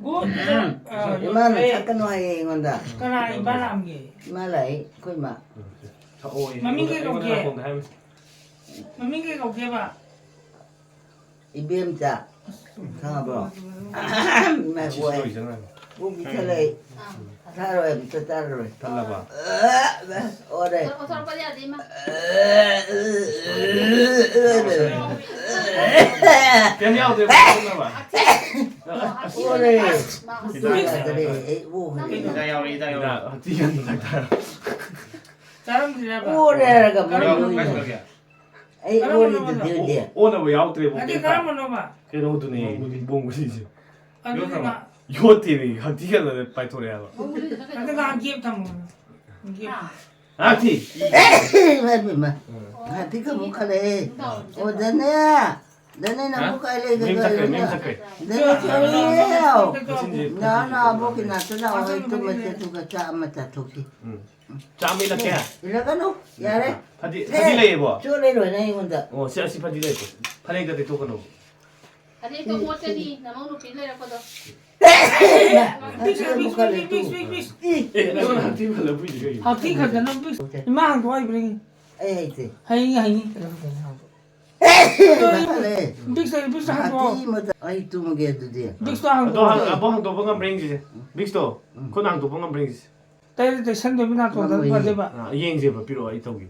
ꯒꯨꯠ ꯌꯣꯠꯁꯜꯂꯣ꯫ ꯏꯃꯥꯅ ꯑꯦ꯫ ꯊꯛꯀꯅꯨ ꯍꯥꯏꯌꯦ ꯑꯩꯉꯣꯟꯗ꯫ ꯀꯅꯥ ꯏꯃꯥ ꯂꯥꯛꯑꯝꯒꯦ? ꯏꯃꯥ ꯂꯥꯛꯏ, ꯑꯩꯈꯣꯏ ꯏꯃꯥ꯫ ꯊꯛꯑꯣꯌꯦ꯫ ꯃꯃꯤꯡ ꯀꯩ ꯀꯧꯒꯦ? ꯅꯥꯀꯣꯡꯗ ꯍꯥꯏꯕꯅꯤ꯫ ꯃꯃꯤꯡ ꯀꯩ ꯀꯧꯒꯦꯕ? ꯏꯕꯦꯝꯆꯥ꯫ ꯈꯪꯉꯕ꯭ꯔꯣ? ꯏꯃꯥ ꯁꯤ ꯏꯕꯣꯛ꯫ ꯂꯣꯏꯖꯈ꯭ꯔꯅꯤ꯫ ꯄꯨꯛ ꯄꯤꯛꯊꯜꯂꯦ꯫ ꯆꯥꯔꯣꯏ, ꯑꯝꯇ ꯆꯥꯔꯔꯣꯏ꯫ ꯊꯜꯂꯕ? ꯑꯣꯔꯦ꯫ ꯑꯣꯊꯣꯔꯛꯄꯗꯤ ꯌꯥꯗꯦ, ꯏꯃꯥ꯫ ꯀꯩꯝ ꯌꯥꯎꯗꯦ, ꯊꯜꯂꯕ? ꯑꯣꯔꯦ꯫ ꯍꯤꯗꯥꯛ ꯌꯥꯗ꯭ꯔꯦ, ꯑꯩ ꯑꯣ ꯍꯣꯏ꯫ ꯍꯤꯗꯥꯛ ꯌꯥꯎꯔꯤ, ꯍꯤꯗꯥꯛ ꯌꯥꯎꯔꯤ꯫ ꯍꯤꯗꯥꯛ ꯍꯥꯞꯇꯤ ꯌꯥꯝꯅ ꯗꯥꯛꯇꯔ꯫ ꯆꯥꯔꯝꯗ꯭ꯔꯤꯔꯕ? ꯑꯣꯔꯦ ꯍꯥꯏꯔꯒ ꯑꯃꯨꯛ ꯀꯔꯝꯕꯅꯣ? ꯑꯣꯏꯅ꯫ ꯑꯩ ꯀꯔꯝꯕꯅꯣ? ꯑꯣꯔꯤꯗꯨꯗꯤ ꯑꯣꯟꯗꯦ꯫ ꯑꯣꯟꯅꯕ ꯌꯥꯎꯗ꯭ꯔꯦꯕ ꯅꯠꯇꯦ, ꯀꯩꯝꯇ꯫ ꯀꯔꯝꯕꯅꯣꯕ? ꯀꯩꯅꯣꯗꯨꯅꯦ, ꯕꯣꯡꯕꯁꯤꯁꯦ꯫ ꯑꯗꯨꯗꯤ ꯃꯥ ꯌꯣꯠꯇꯦꯅꯦ, ꯍꯛꯊꯤ ꯈꯟꯕꯗ ꯄꯥꯏꯊꯣꯔꯛꯑꯦ ꯍꯥꯏꯕ꯫ ꯑꯗꯨ ꯉꯥꯏꯍꯥꯛ gap ꯊꯝꯃꯣ꯫ Gap꯫ ꯍꯛꯊꯤ! ꯏꯃꯥ, ꯏꯃꯥ, ꯏꯃꯥ꯫ ꯎꯝ꯫ ꯍꯛꯊꯤ ꯈꯟꯕ ꯈꯜꯂꯛꯑꯦ꯫ ꯑꯣ, ꯗꯅꯦ! ꯗꯅꯦ, ꯅꯪꯕꯨ ꯍꯥ? ꯀꯥꯏ ꯂꯩꯒꯦ? ꯃꯌꯨꯝ ꯆꯠꯈ꯭ꯔꯦ, ꯃꯌꯨꯝ ꯆꯠꯈ꯭ꯔꯦ꯫ ꯗꯅꯦ, ꯆꯠꯂꯣ! ꯃꯆꯤꯟꯁꯦ ꯅꯅꯥꯎ ꯅꯕꯣꯛꯀꯤ ꯅꯥꯛꯇ ꯂꯥꯛꯑꯣ, ꯑꯩ ꯇꯨꯝꯃꯁꯦ, ꯑꯗꯨꯒ ꯆꯥꯛ ꯑꯃ ꯆꯥꯊꯣꯛꯀꯦ꯫ ꯎꯝ꯫ ꯆꯥꯝꯃ ꯏꯜꯂꯛꯀꯦ? ꯏꯜꯂꯛꯀꯅꯨ, ꯌꯥꯔꯦ꯫ ꯐꯗꯤ, ꯐꯗꯤ ꯂꯩꯌꯦꯕꯣ? ꯆꯣꯠꯂꯦ ꯂꯣꯏꯅ ꯑꯩꯉꯣꯟꯗ꯫ ꯑꯣ, ꯁꯤ, ꯑꯁꯤ ꯐꯗꯤ ꯂꯩꯀꯣ꯫ ꯐꯅꯦꯛꯇ ꯇꯩꯊꯣꯛꯀꯅꯣ꯫ ꯐꯅꯦꯛꯇꯣ ꯃꯣꯠꯀꯅꯤ, ꯅꯃꯧ ꯅꯨꯄꯤ ꯂꯩꯔꯛꯄꯗꯣ꯫ ꯅꯪ ꯁꯤꯗ ꯑꯃꯨꯛ ꯈꯜꯂꯦ, ꯇꯨ꯫ ꯏ꯫ ꯑꯦ, ꯑꯩꯉꯣꯟꯗ ꯍꯛꯊꯤ ꯈꯜꯂ ꯄꯨꯏꯁꯤ ꯀꯩꯒꯤꯅꯣ? ꯍꯛꯊꯤ ꯈꯟꯗꯅ ꯕꯤꯛꯁ꯫ ꯏꯃꯥ ꯍꯥꯡꯗꯣꯛꯑꯣ ꯍꯥꯏꯕ꯭ꯔꯦ? ꯑꯩ ꯍꯩꯇꯦ꯫ ꯍꯌꯦꯡ, ꯍꯌꯦꯡ꯫ ꯀꯩꯅꯣ ꯈꯛꯇꯅꯦ ꯍꯥꯡꯗꯣꯛꯑꯣ꯫ ꯏꯃꯥ ꯈꯜꯂꯦ꯫ ꯕꯤꯛꯁ ꯂꯩꯔꯦ, ꯕꯤꯛꯁ ꯍꯥꯡꯗꯣꯛꯑꯣ꯫ ꯍꯛꯊꯤ ꯃꯇꯝ-, ꯑꯩ ꯇꯨꯝꯃꯒꯦ ꯑꯗꯨꯗꯤ꯫ ꯕꯤꯛꯁꯇꯣ ꯑꯗꯣ ꯍꯥꯡꯗꯣꯛꯑꯣ꯫ ꯍꯥꯡ-, ꯑꯕꯣ ꯍꯥꯡꯗꯣꯛꯄ ꯉꯝꯕ꯭ꯔꯥ ꯌꯦꯡꯁꯤꯁꯦ? ꯕꯤꯛꯁꯇꯣ꯫ ꯎꯝ꯫ ꯈꯨꯠꯅ ꯍꯥꯡꯗꯣꯛꯄ ꯉꯝꯕ꯭ꯔꯥ ꯌꯦꯡꯁꯤꯁꯦ? ꯇꯩꯔ ꯇꯩꯁꯟꯗꯣꯏꯕ ꯅꯥꯇꯣꯟꯗ ꯉꯝꯃꯣꯏꯌꯦ꯫ ꯐꯗꯣꯏꯕ꯫ ꯑꯥ, ꯌꯦꯡꯁꯦꯕ, ꯄꯤꯔꯛꯑꯣ, ꯑꯩ ꯇꯧꯒꯦ꯫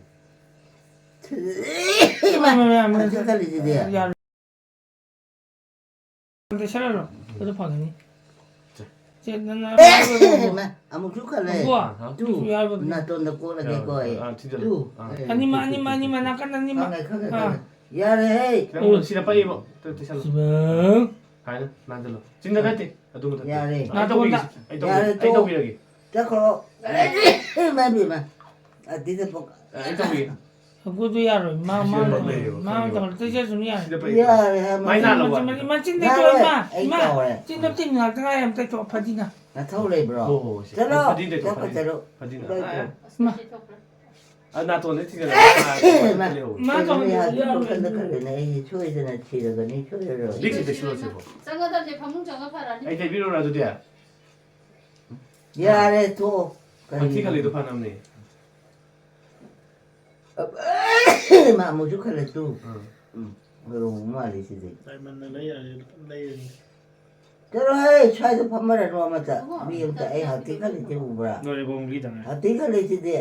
ꯏꯃꯥ, ꯏꯃꯥ, ꯏꯃꯥ, ꯏꯃꯥ꯫ ꯍꯧꯖꯤꯛ ꯈꯜꯂꯤꯁꯤꯗꯤ꯫ ꯌꯥꯔꯣꯏ꯫ ꯇꯩꯁꯜꯂꯔꯣ? ꯑꯗꯨ ꯐꯒꯅꯤ꯫ ꯁꯦ꯫ ꯆꯦ, ꯅꯪ, ꯅꯪ ꯏꯃꯥ, ꯑꯃꯨꯛꯁꯨ ꯈꯜꯂꯦ꯫ ꯏꯕꯣ, ꯇꯨ, ꯌꯥꯔꯣꯏ꯫ ꯅꯥꯇꯣꯟꯗ ꯀꯣꯠꯂꯒꯦꯀꯣ ꯑꯩ꯫ ꯑꯥ, ꯊꯤꯟꯖꯜꯂꯨ꯫ ꯇꯨ꯫ ꯑꯥ꯫ ꯑꯅꯤꯃꯛ, ꯑꯅꯤꯃꯛ, ꯑꯅꯤꯃꯛ, ꯅꯥꯀꯟ ꯑꯅꯤꯃꯛ꯫ ꯈꯪꯉꯦ, ꯈꯪꯉꯦ, ꯑꯥ꯫ ꯈꯪꯉꯦ꯫ ꯌꯥꯔꯦꯍꯦ꯫ ꯈꯤꯇꯪ ꯁꯤꯗ ꯄꯛꯏꯕꯣ꯫ ꯇꯨ, ꯇꯩꯁꯜꯂꯨ꯫ ꯁꯤꯃ꯫ ꯍꯥꯏꯅ ꯅꯥꯟꯁꯤꯜꯂꯣ꯫ ꯆꯤꯟꯗ ꯅꯠꯇꯦ꯫ ꯑꯗꯨ ꯃꯊꯛꯇ꯫ ꯌꯥꯔꯦ꯫ ꯑꯩ ꯇꯧꯕꯤꯒꯦ꯫ ꯅꯥꯇꯣꯟꯗ꯫ ꯑꯩ ꯇꯧꯕꯤꯒꯦ꯫ ꯌꯥꯔꯦ, ꯑꯩ ꯇꯣꯛ꯫ ꯇꯧꯕꯤꯔꯒꯦ꯫ ꯆꯠꯈ꯭ꯔꯣ꯫ ꯏꯃꯥ ꯏꯕꯦꯝꯃ꯫ ꯑꯗꯨꯗ ꯄꯣꯛ-, ꯑꯩ ꯇꯧꯕꯤꯒꯦ꯫ ꯁꯒꯨꯗꯨ ꯌꯥꯔꯣꯏ꯫ ꯃꯥ ꯃꯥ ꯁꯤꯗ ꯂꯩꯌꯦꯕ, ꯃꯥ ꯈꯪꯉꯦꯕ꯫ ꯇꯧꯔ ꯇꯩꯖꯁꯅꯨ ꯌꯥꯔꯦ꯫ ꯁꯤꯗ ꯄꯩ ꯌꯥꯔꯦ ꯍꯥꯏꯕ ꯃꯥꯏ ꯅꯠꯇ꯭ꯔꯣ? ꯅꯥꯜꯂꯕ? ꯃꯆꯤꯟ ꯃꯆꯤꯟ ꯃꯆꯤꯟ ꯅꯥꯜꯂꯣꯏ, ꯇꯩꯊꯣꯛꯑꯣ ꯏꯃꯥ꯫ ꯑꯩ ꯏꯃꯥ꯫ ꯇꯧꯔꯦ꯫ ꯆꯤꯟꯗꯣ ꯇꯤꯡ ꯉꯥꯛꯇ ꯉꯥꯏꯔꯦ ꯑꯝꯇ ꯇꯩꯊꯣꯛꯑꯣ ꯐꯗꯤꯅ꯫ ꯅꯊꯧ ꯂꯩꯕ꯭ꯔꯣ? ꯍꯣ, ꯍꯣ, ꯁꯤ ꯆꯠꯂꯣ, ꯐꯗꯤꯅ ꯇꯩꯊꯣꯛꯑꯣ, ꯆꯠꯄ ꯐꯗꯤꯅ꯫ ꯆꯠꯂꯣ꯫ ꯐꯗꯤꯅ꯫ ꯏꯃꯥ꯫ ꯑꯥ, ꯑꯥ꯫ ꯑꯁ, ꯃꯥ ꯇꯩꯊꯣꯛꯈ꯭ꯔꯦ꯫ ꯑ, ꯅꯥꯇꯣꯟꯗ ꯊꯤꯡꯖꯤꯜꯂꯒ ꯐꯥꯔꯗꯤ ꯃꯥ ꯂꯩꯍꯧꯕ꯫ ꯃꯥ ꯀꯩꯅꯣꯅꯦ, ꯇꯧꯍꯟꯕ ꯍꯧꯖꯤꯛ ꯌꯥꯔꯣꯏ꯫ ꯋꯥꯈꯜꯗ ꯈꯜꯂꯦꯅꯦ, ꯑꯩ ꯁꯣꯏꯗꯅ ꯁꯤꯔꯒꯅꯤ, ꯁꯣꯏꯔꯔꯣꯏ꯫ ꯕꯤꯛꯁꯤ ꯇꯩꯁꯜꯂꯣ ꯁꯤꯕꯣ꯫ ꯆꯪꯒꯗꯕꯅꯦ, ꯐꯃꯨꯡ ꯆꯪꯉ ꯐꯔꯅꯤ꯫ ꯑꯩ ꯇꯩꯕꯤꯔꯨꯔꯥ ꯑꯗꯨꯗꯤ? ꯌꯥꯔꯦ, ꯇꯣꯛꯑꯣ꯫ ꯍꯛꯊꯤ ꯈꯜꯂꯤꯗꯣ ꯐꯅꯕꯅꯦ꯫ ꯃꯥ ꯑꯃꯨꯛꯁꯨ ꯈꯜꯂꯦ ꯇꯨ꯫ ꯎꯝ꯫ ꯎꯝ, ꯍꯣꯏꯔꯣꯡ ꯃꯥꯜꯂꯤ ꯁꯤꯗꯤ꯫ ꯗꯥꯏꯃꯟꯅ ꯂꯩ ꯌꯥꯔꯦ, ꯑꯗꯨꯝ ꯂꯩꯔꯅꯤ꯫ ꯆꯠꯂꯣꯍꯦ, ꯁ꯭ꯋꯥꯏꯗ ꯐꯝꯃꯔꯅꯨ ꯑꯃꯇ꯫ ꯃꯤ ꯑꯃꯇ ꯑꯩ ꯍꯛꯊꯤ ꯈꯜꯂꯤꯁꯦ ꯎꯕ꯭ꯔꯥ? ꯂꯣꯏꯔꯦ, ꯕꯣꯡꯕꯤꯗ ꯉꯥꯏ꯫ ꯍꯛꯊꯤ ꯈꯜꯂꯤꯁꯤꯗꯤ꯫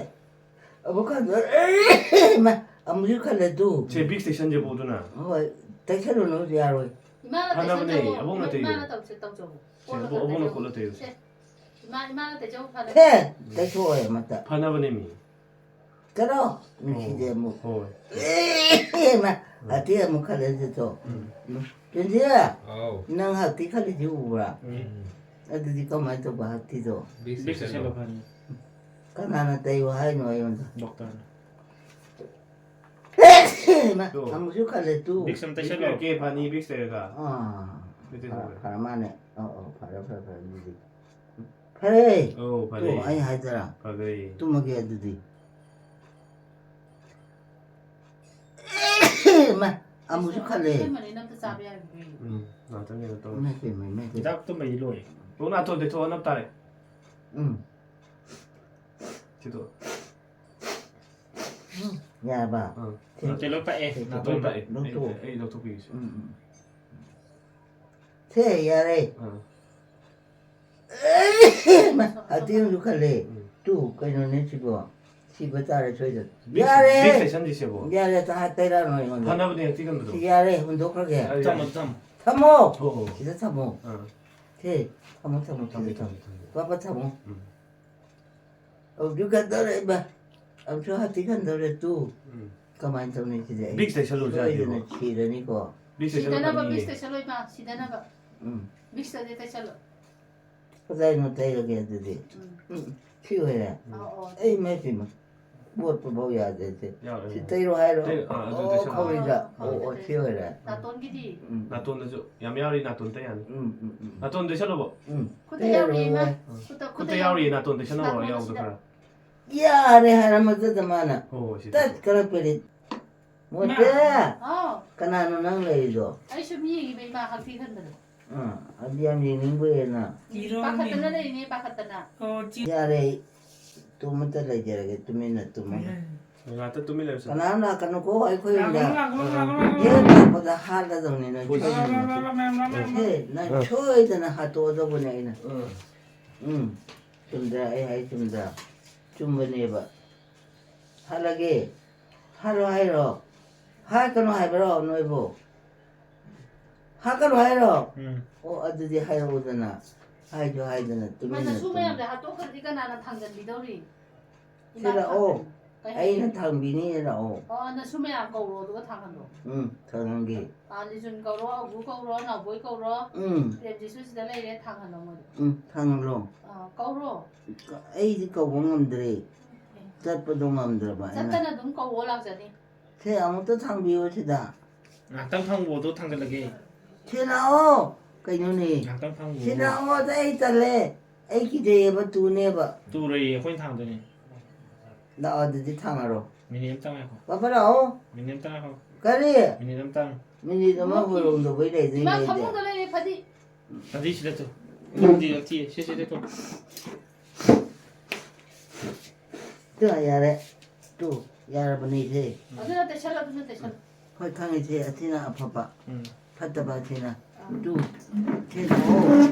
ꯑꯃꯨꯛ ꯈꯟꯗꯣꯛ-, ꯏꯃꯥ, ꯑꯃꯨꯛꯁꯨ ꯈꯜꯂꯦ ꯇꯨ꯫ ꯁꯦ, ꯕꯤꯛꯁ ꯇꯩꯁꯟꯁꯦꯕꯣ ꯑꯗꯨꯅ꯫ ꯍꯣꯏ, ꯇꯩꯁꯜꯂꯨꯅꯨ, ꯌꯥꯔꯣꯏ꯫ ꯏꯃꯥꯅ ꯐꯅꯕꯅꯦ, ꯇꯩꯁꯟꯖꯧꯋꯣ꯫ ꯑꯕꯣꯛꯅ ꯇꯩꯌꯨ꯫ ꯏꯃꯥꯅ ꯇꯧꯁꯦ, ꯇꯧꯖꯧꯋꯣ꯫ ꯁꯦ, ꯀꯣꯜꯂꯒ ꯑꯕꯣꯛ-, ꯑꯕꯣꯛꯅ ꯇꯩꯖꯧꯋꯣ꯫ ꯀꯣꯠꯂ ꯇꯩꯌꯨ꯫ ꯁꯦ, ꯏꯃꯥ, ꯏꯃꯥꯅ ꯇꯩꯖꯧ ꯐꯅꯕ꯫ ꯁꯦ, ꯇꯩꯊꯣꯛꯑꯣꯏ ꯑꯃꯇ꯫ ꯐꯅꯕꯅꯦ ꯃꯤ꯫ ꯆꯠꯂꯣ, ꯅꯨꯡꯁꯤꯗꯦ ꯑꯃꯨꯛ꯫ ꯍꯣꯏ꯫ ꯏꯃꯥ, ꯍꯛꯊꯤ ꯑꯃꯨꯛ ꯈꯜꯂꯦ ꯇꯨ꯫ ꯎꯝ꯫ ꯎꯝ꯫ ꯀꯦꯟꯖꯤ, ꯑꯥꯎ꯫ ꯅꯪ ꯍꯛꯊꯤ ꯈꯜꯂꯤꯁꯤ ꯎꯕ꯭ꯔꯥ? ꯎꯝ꯫ ꯑꯗꯨꯗꯤ ꯀꯃꯥꯏꯅ ꯇꯧꯕ ꯍꯛꯊꯤꯗꯣ? ꯕꯤꯛꯁ ꯕꯤꯛꯁ ꯇꯩꯁꯜꯂꯣ꯫ ꯇꯩꯁꯜꯂꯣ ꯐꯅꯤ꯫ ꯀꯅꯥꯅ ꯇꯩꯌꯨ ꯍꯥꯏꯅꯣ ꯑꯩꯉꯣꯟꯗ? ꯗꯣꯛꯇꯔꯅ꯫ ꯏꯃꯥ, ꯇꯨ꯫ ꯑꯃꯨꯛꯁꯨ ꯈꯜꯂꯦ ꯇꯨ꯫ ꯕꯤꯛꯁ ꯑꯃ ꯇꯩꯁꯜꯂꯣ꯫ ꯕꯤꯛꯁ ꯄꯤꯔꯛꯀꯦ ꯐꯅꯤ, ꯕꯤꯛꯁ ꯇꯩꯔꯒ꯫ ꯑꯥ, ꯕꯤꯛꯁ ꯐꯔ-, ꯇꯩꯁꯜꯂꯣ꯫ ꯐꯔ ꯃꯥꯅꯦ꯫ ꯑꯧ, ꯑꯧ, ꯐꯔꯦ, ꯐꯔꯦ, ꯐꯔꯦ ꯑꯗꯨꯗꯤ꯫ ꯐꯔꯦ꯫ ꯑꯧ, ꯐꯔꯦ꯫ ꯇꯨ, ꯑꯩ ꯍꯥꯏꯗ꯭ꯔꯥ? ꯐꯔꯦ꯫ ꯇꯨꯝꯃꯒꯦ ꯑꯗꯨꯗꯤ꯫ ꯏꯃꯥ, ꯑꯃꯨꯛꯁꯨ ꯈꯜꯂꯦ꯫ ꯑꯩꯈꯣꯏ ꯃꯅꯤꯅ ꯑꯝꯇ ꯆꯥꯕ ꯌꯥꯔꯤꯕ꯭ꯔꯣ? ꯎꯝ, ꯉꯥꯛꯇꯪ ꯀꯩꯅꯣ ꯇꯧꯔꯣ꯫ ꯏꯃꯥꯏ ꯄꯦꯝꯃ, ꯏꯃꯥꯏ ꯄꯦꯝꯃ꯫ ꯍꯤꯗꯥꯛ ꯇꯨꯝꯕꯩꯗꯤ ꯂꯣꯏꯔꯦ꯫ ꯑꯣ, ꯅꯥꯇꯣꯟ ꯇꯩꯊꯣꯛꯑꯣ, ꯅꯞ ꯇꯥꯔꯦ꯫ ꯎꯝ꯫ ꯁꯤꯗꯣ꯫ ꯎꯝ, ꯌꯥꯔꯕ? ꯑꯥ꯫ ꯁꯤ ꯅꯥꯇꯣꯟ ꯂꯣꯏ ꯄꯛꯑꯦ, ꯁꯤ ꯅꯥꯇꯣꯟ ꯂꯣꯏ ꯄꯛꯑꯦ꯫ ꯂꯧꯊꯣꯛꯑꯣ꯫ ꯑꯩ, ꯑꯩ ꯂꯧꯊꯣꯛꯄꯤꯒꯦꯁꯦ꯫ ꯎꯝ, ꯎꯝ꯫ ꯁꯦ, ꯌꯥꯔꯦ꯫ ꯑꯥ꯫ ꯏꯃꯥ, ꯍꯛꯊꯤ ꯑꯃꯁꯨ ꯈꯜꯂꯦ꯫ ꯎꯝ꯫ ꯇꯨ, ꯀꯩꯅꯣꯅꯦ ꯁꯤꯕꯣ? ꯁꯤꯕ ꯇꯥꯔꯦ ꯁꯣꯏꯗꯅ꯫ ꯕꯤꯛꯁ, ꯌꯥꯔꯦ! ꯕꯤꯛꯁ ꯇꯩꯁꯟꯁꯤꯁꯦꯕꯣ꯫ ꯌꯥꯔꯦ, ꯇ-, ꯇꯩꯔꯛꯑꯅꯨ ꯑꯩꯉꯣꯟꯗ꯫ ꯐꯅꯕꯅꯦ ꯍꯛꯊꯤ ꯈꯟꯕꯗꯣ꯫ ꯁꯤ ꯌꯥꯔꯦ, ꯍꯨꯟꯗꯣꯛꯈ꯭ꯔꯒꯦ꯫ ꯑ, ꯊꯝꯃꯣ, ꯌꯥꯔꯦ꯫ ꯊꯝꯃꯣ꯫ ꯊꯝꯃꯣ! ꯍꯣ, ꯍꯣ, ꯍꯣ꯫ ꯁꯤꯗ ꯊꯝꯃꯣ꯫ ꯑꯥ꯫ ꯁꯦ, ꯊꯝꯃꯣ, ꯊꯝꯃꯣ, ꯊꯝꯃꯦ, ꯁꯤꯗ ꯊꯝꯃꯣ꯫ ꯊꯝꯃꯦ, ꯊꯝꯃꯦ꯫ ꯄꯥꯄꯥ ꯊꯝꯃꯣ꯫ ꯎꯝ꯫ ꯍꯧꯖꯤꯛ ꯈꯟꯗꯧꯔꯦ ꯏꯃꯥ꯫ ꯑꯃꯨꯛꯁꯨ ꯍꯛꯊꯤ ꯈꯟꯗꯧꯔꯦ ꯇꯨ꯫ ꯎꯝ꯫ ꯀꯃꯥꯏꯅ ꯇꯧꯅꯤ ꯁꯤꯗꯤ ꯑꯩ? ꯕꯤꯛꯁ ꯇꯩꯁꯜꯂꯨꯁꯦ ꯁꯣꯏꯗꯅ ꯍꯥꯏꯁꯤꯕꯣ꯫ ꯁꯤꯔꯅꯤꯀꯣ꯫ ꯕꯤꯛꯁ ꯇꯩꯁꯜꯂꯨ ꯁꯤꯗꯅꯕ ꯐꯅꯤꯌꯦ꯫ ꯕꯤꯛꯁ ꯇꯩꯁꯜꯂꯣ ꯏꯃꯥ, ꯁꯤꯗꯅꯕ꯫ ꯎꯝ꯫ ꯕꯤꯛꯁꯇꯗꯤ ꯇꯩꯁꯜꯂꯣ꯫ ꯀꯗꯥꯏꯅꯣ ꯇꯩꯔꯒꯦ ꯑꯗꯨꯗꯤ? ꯎꯝ꯫ ꯎꯝ, ꯁꯤ ꯑꯣꯏꯔꯦ? ꯑꯧ, ꯑꯧ꯫ ꯑꯩ ꯃꯥꯏ ꯄꯦꯝꯃ꯫ ꯃꯣꯠꯄ ꯐꯥꯎ ꯌꯥꯗꯦ ꯁꯦ꯫ ꯌꯥꯎꯔꯦ, ꯁꯤ ꯌꯥꯎꯔꯦ꯫ ꯇꯩꯔꯣ ꯍꯥꯏꯔꯣ? ꯇꯩ-, ꯑꯥ, ꯑꯗꯨ ꯑꯣ, ꯇꯩꯁꯜꯂꯣ꯫ ꯈꯧꯔꯤꯗ꯫ ꯑꯣ, ꯑꯣ, ꯁꯤ ꯑꯣꯏꯔꯦ꯫ ꯅꯥꯇꯣꯟꯒꯤꯗꯤ? ꯎꯝ꯫ ꯅꯥꯇꯣꯟꯗꯁꯨ ꯌꯥꯝ ꯌꯥꯎꯔꯤ, ꯅꯥꯇꯣꯟ ꯇꯩ ꯌꯥꯅꯤ꯫ ꯎꯝ, ꯎꯝ, ꯎꯝ꯫ ꯅꯥꯇꯣꯟ ꯇꯩꯁꯜꯂꯣꯕ꯫ ꯎꯝ꯫ ꯈꯨꯠꯇ ꯌꯥꯎꯔꯤ, ꯏꯃꯥ꯫ ꯇꯩꯔꯣꯏ꯫ ꯈꯨꯠꯇ, ꯈꯨꯠꯇ ꯈꯨꯠꯇ ꯌꯥꯎꯔꯤ, ꯌꯥꯎꯔꯤ꯫ ꯅꯥꯇꯣꯟ ꯇꯩꯁꯜꯂꯣ, ꯅꯥꯇꯣꯟꯗ ꯌꯥꯎꯕꯗꯣ ꯁꯤꯗ꯫ ꯈꯔ꯫ ꯌꯥꯔꯦ ꯍꯥꯏꯔ ꯃꯗꯨꯗ ꯃꯥꯅ꯫ ꯍꯣꯏ, ꯍꯣꯏ, ꯁꯤ ꯇꯠ ꯇꯩꯁꯜꯂꯣ꯫ ꯈꯔ ꯄꯦꯔꯦ꯫ ꯃꯣꯇꯦ! ꯍꯥꯎ꯫ ꯀꯅꯥꯅꯣ ꯅꯪ ꯂꯩꯔꯤꯗꯣ? ꯑꯩ ꯁꯨꯝ ꯌꯦꯡꯉꯤꯕ, ꯏꯃꯥ ꯍꯛꯊꯤ ꯈꯟꯕꯗꯣ꯫ ꯑꯥ, ꯑꯗꯨ ꯌꯥꯝ ꯌꯦꯡꯅꯤꯡꯕ ꯍꯦꯟꯅ꯫ ꯄꯥꯈꯠꯇꯅ ꯂꯩꯔꯤꯅꯦ, ꯄꯥꯈꯠꯇꯅ꯫ ꯑꯣ, ꯆꯤ- ꯌꯥꯔꯦ, ꯑꯩ ꯇꯨꯝꯃꯇ ꯂꯩꯖꯔꯒꯦ, ꯇꯨꯃꯤꯟꯅ ꯇꯨꯝꯃꯒꯦ꯫ ꯎꯝ꯫ ꯉꯥꯛꯇ ꯇꯨꯃꯤꯟ ꯂꯩꯔꯁꯨ꯫ ꯀꯅꯥꯝ ꯂꯥꯛꯀꯅꯨꯀꯣ ꯑꯩꯈꯣꯏ ꯌꯨꯝꯗ꯫ ꯂꯥꯛꯀꯅꯨ, ꯂꯥꯛꯀꯅꯨ, ꯂꯥꯛꯀꯅꯨ, ꯂꯥꯛꯀꯅꯨ꯫ ꯍꯦꯛ ꯂꯥꯛꯄꯗ ꯍꯥꯠꯂꯗꯧꯅꯤ ꯅꯪ ꯍꯣꯏ꯫ ꯁꯣꯏꯗꯅ꯫ ꯂꯥꯛꯀꯅꯨ, ꯂꯥꯛꯀꯅꯨ, ꯂꯥꯛꯀꯅꯨ, ꯂꯥꯛꯀꯅꯨ꯫ ꯍꯦ, ꯅꯪ ꯁꯣꯏꯗꯅ ꯍꯥꯠꯇꯣꯛꯑꯗꯧꯕꯅꯦ ꯑꯩꯅ꯫ ꯎꯝ꯫ ꯎꯝ, ꯆꯨꯝꯗ꯭ꯔꯥ? ꯑꯩ ꯍꯥꯏ ꯆꯨꯝꯗ꯭ꯔꯥ? ꯆꯨꯝꯕꯅꯦꯕ꯫ ꯍꯥꯠꯂꯒꯦ꯫ ꯍꯥꯠꯂꯣ ꯍꯥꯏꯔꯣ? ꯍꯥꯠꯀꯅꯨ ꯍꯥꯏꯕ꯭ꯔꯣ ꯅꯣꯏꯕꯨ? ꯍꯥꯠꯀꯅꯨ ꯍꯥꯏꯔꯣ? ꯎꯝ꯫ ꯑꯣ, ꯑꯗꯨꯗꯤ ꯍꯥꯏꯔꯛꯎꯗꯅ꯫ ꯍꯥꯏꯁꯨ ꯍꯥꯏꯗꯅ ꯇꯨꯃꯤꯟꯅ ꯃꯅꯁꯨ ꯇꯨꯝ-, ꯃꯌꯥꯝꯗ ꯍꯥꯠꯇꯣꯛꯈ꯭ꯔꯗꯤ ꯀꯅꯥꯅ ꯊꯥꯡꯖꯟꯕꯤꯗꯧꯔꯤ? ꯏꯃꯥ ꯁꯤꯜꯂꯛꯑꯣ꯫ ꯊꯥꯡꯖꯟ-, ꯀꯩ ꯑꯩꯅ ꯍꯥꯏꯒꯦ? ꯊꯥꯡꯕꯤꯅꯤ, ꯂꯥꯛꯑꯣ꯫ ꯑꯣ, ꯅꯁꯨ ꯃꯌꯥꯝ ꯀꯧꯔꯣ, ꯑꯗꯨꯒ ꯊꯥꯡꯍꯜꯂꯣ꯫ ꯎꯝ, ꯊꯥꯡꯍꯟꯒꯦ꯫ ꯑꯥ, ꯂꯤꯖꯨꯟ ꯀꯧꯔꯣ, ꯑꯒꯨ ꯀꯧꯔꯣ, ꯅꯥꯎꯕꯣꯏ ꯀꯧꯔꯣ꯫ ꯎꯝ꯫ ꯄ꯭ꯔꯦꯝꯖꯤꯠꯁꯨ ꯁꯤꯗ ꯂꯩꯔꯦ, ꯊꯥꯡꯍꯜꯂꯣ ꯃꯣꯏꯗ꯫ ꯎꯝ, ꯊꯥꯡꯍꯜꯂꯣ꯫ ꯑꯥ, ꯀꯧꯔꯣ꯫ ꯑꯩꯗꯤ ꯀꯧꯕ ꯉꯝꯗ꯭ꯔꯦ꯫ ꯑꯦ꯫ ꯆꯠꯄꯗꯣ ꯉꯝꯗ꯭ꯔꯕ ꯑꯩꯅ꯫ ꯆꯠꯇꯅ ꯑꯗꯨꯝ ꯀꯧꯑꯣ, ꯂꯥꯛꯆꯅꯤ꯫ ꯁꯦ, ꯑꯃꯨꯛꯇ ꯊꯥꯡꯕꯤꯌꯣ ꯁꯤꯗ꯫ ꯉꯥꯛꯇꯪ ꯐꯪꯕꯗꯣ ꯊꯥꯡꯒꯠꯂꯒꯦ꯫ ꯁꯤ ꯂꯥꯛꯑꯣ꯫ ꯀꯩꯅꯣꯅꯦ? ꯉꯥꯛꯇꯪ ꯐꯪꯕꯗꯣ꯫ ꯁꯤ ꯂꯥꯛꯑꯣ, ꯑꯗ ꯑꯩ ꯇꯜꯂꯦ꯫ ꯑꯩ ꯀꯤꯖꯩꯌꯦꯕ, ꯇꯨꯅꯦꯕ꯫ ꯇꯨꯔꯣꯏꯌꯦ, ꯑꯩꯈꯣꯏꯅ ꯊꯥꯡꯗꯣꯏꯅꯦ꯫ ꯂꯥꯛꯑꯣ, ꯑꯗꯨꯗꯤ ꯊꯥꯡꯉꯔꯣ꯫ ꯃꯤꯅꯤꯠ ꯑꯝꯇ ꯉꯥꯏꯈꯣ꯫ ꯄꯥꯄ ꯂꯥꯛꯑꯣ꯫ ꯃꯤꯅꯤꯠ ꯑꯝꯇ ꯉꯥꯏꯈꯣ꯫ ꯀꯔꯤ? ꯃꯤꯅꯤꯠ ꯑꯝꯇꯪ꯫ ꯃꯤꯅꯤꯠ ꯑꯃ ꯍꯣꯏꯔꯣꯝꯗꯕꯩ ꯂꯩꯗꯣꯏ ꯏꯃꯥ ꯂꯩꯗꯦ꯫ ꯐꯃꯨꯡꯗ ꯂꯩꯔꯦ, ꯐꯗꯤ꯫ ꯐꯗꯤ ꯁꯤꯗ ꯇꯨ꯫ ꯐꯗꯤ ꯌꯥꯝ ꯊꯤꯌꯦ꯫ ꯁꯤ ꯁꯤꯗ ꯇꯨ꯫ ꯇꯨ, ꯌꯥꯔꯦ꯫ ꯇꯨ, ꯌꯥꯔꯕꯅꯦ ꯏꯆꯦ꯫ ꯑꯗꯨꯅ ꯇꯩꯁꯜꯂꯣ, ꯑꯗꯨꯅ ꯇꯩꯁꯜꯂꯣ꯫ ꯍꯣꯏ, ꯈꯪꯉꯦ ꯏꯆꯦ, ꯑꯁꯤꯅ ꯑꯐꯕ꯫ ꯎꯝ꯫ ꯐꯠꯇꯕ ꯑꯁꯤꯅ꯫ ꯑꯥ꯫ ꯇꯨ, ꯁꯦ ꯂꯥꯛꯑꯣ꯫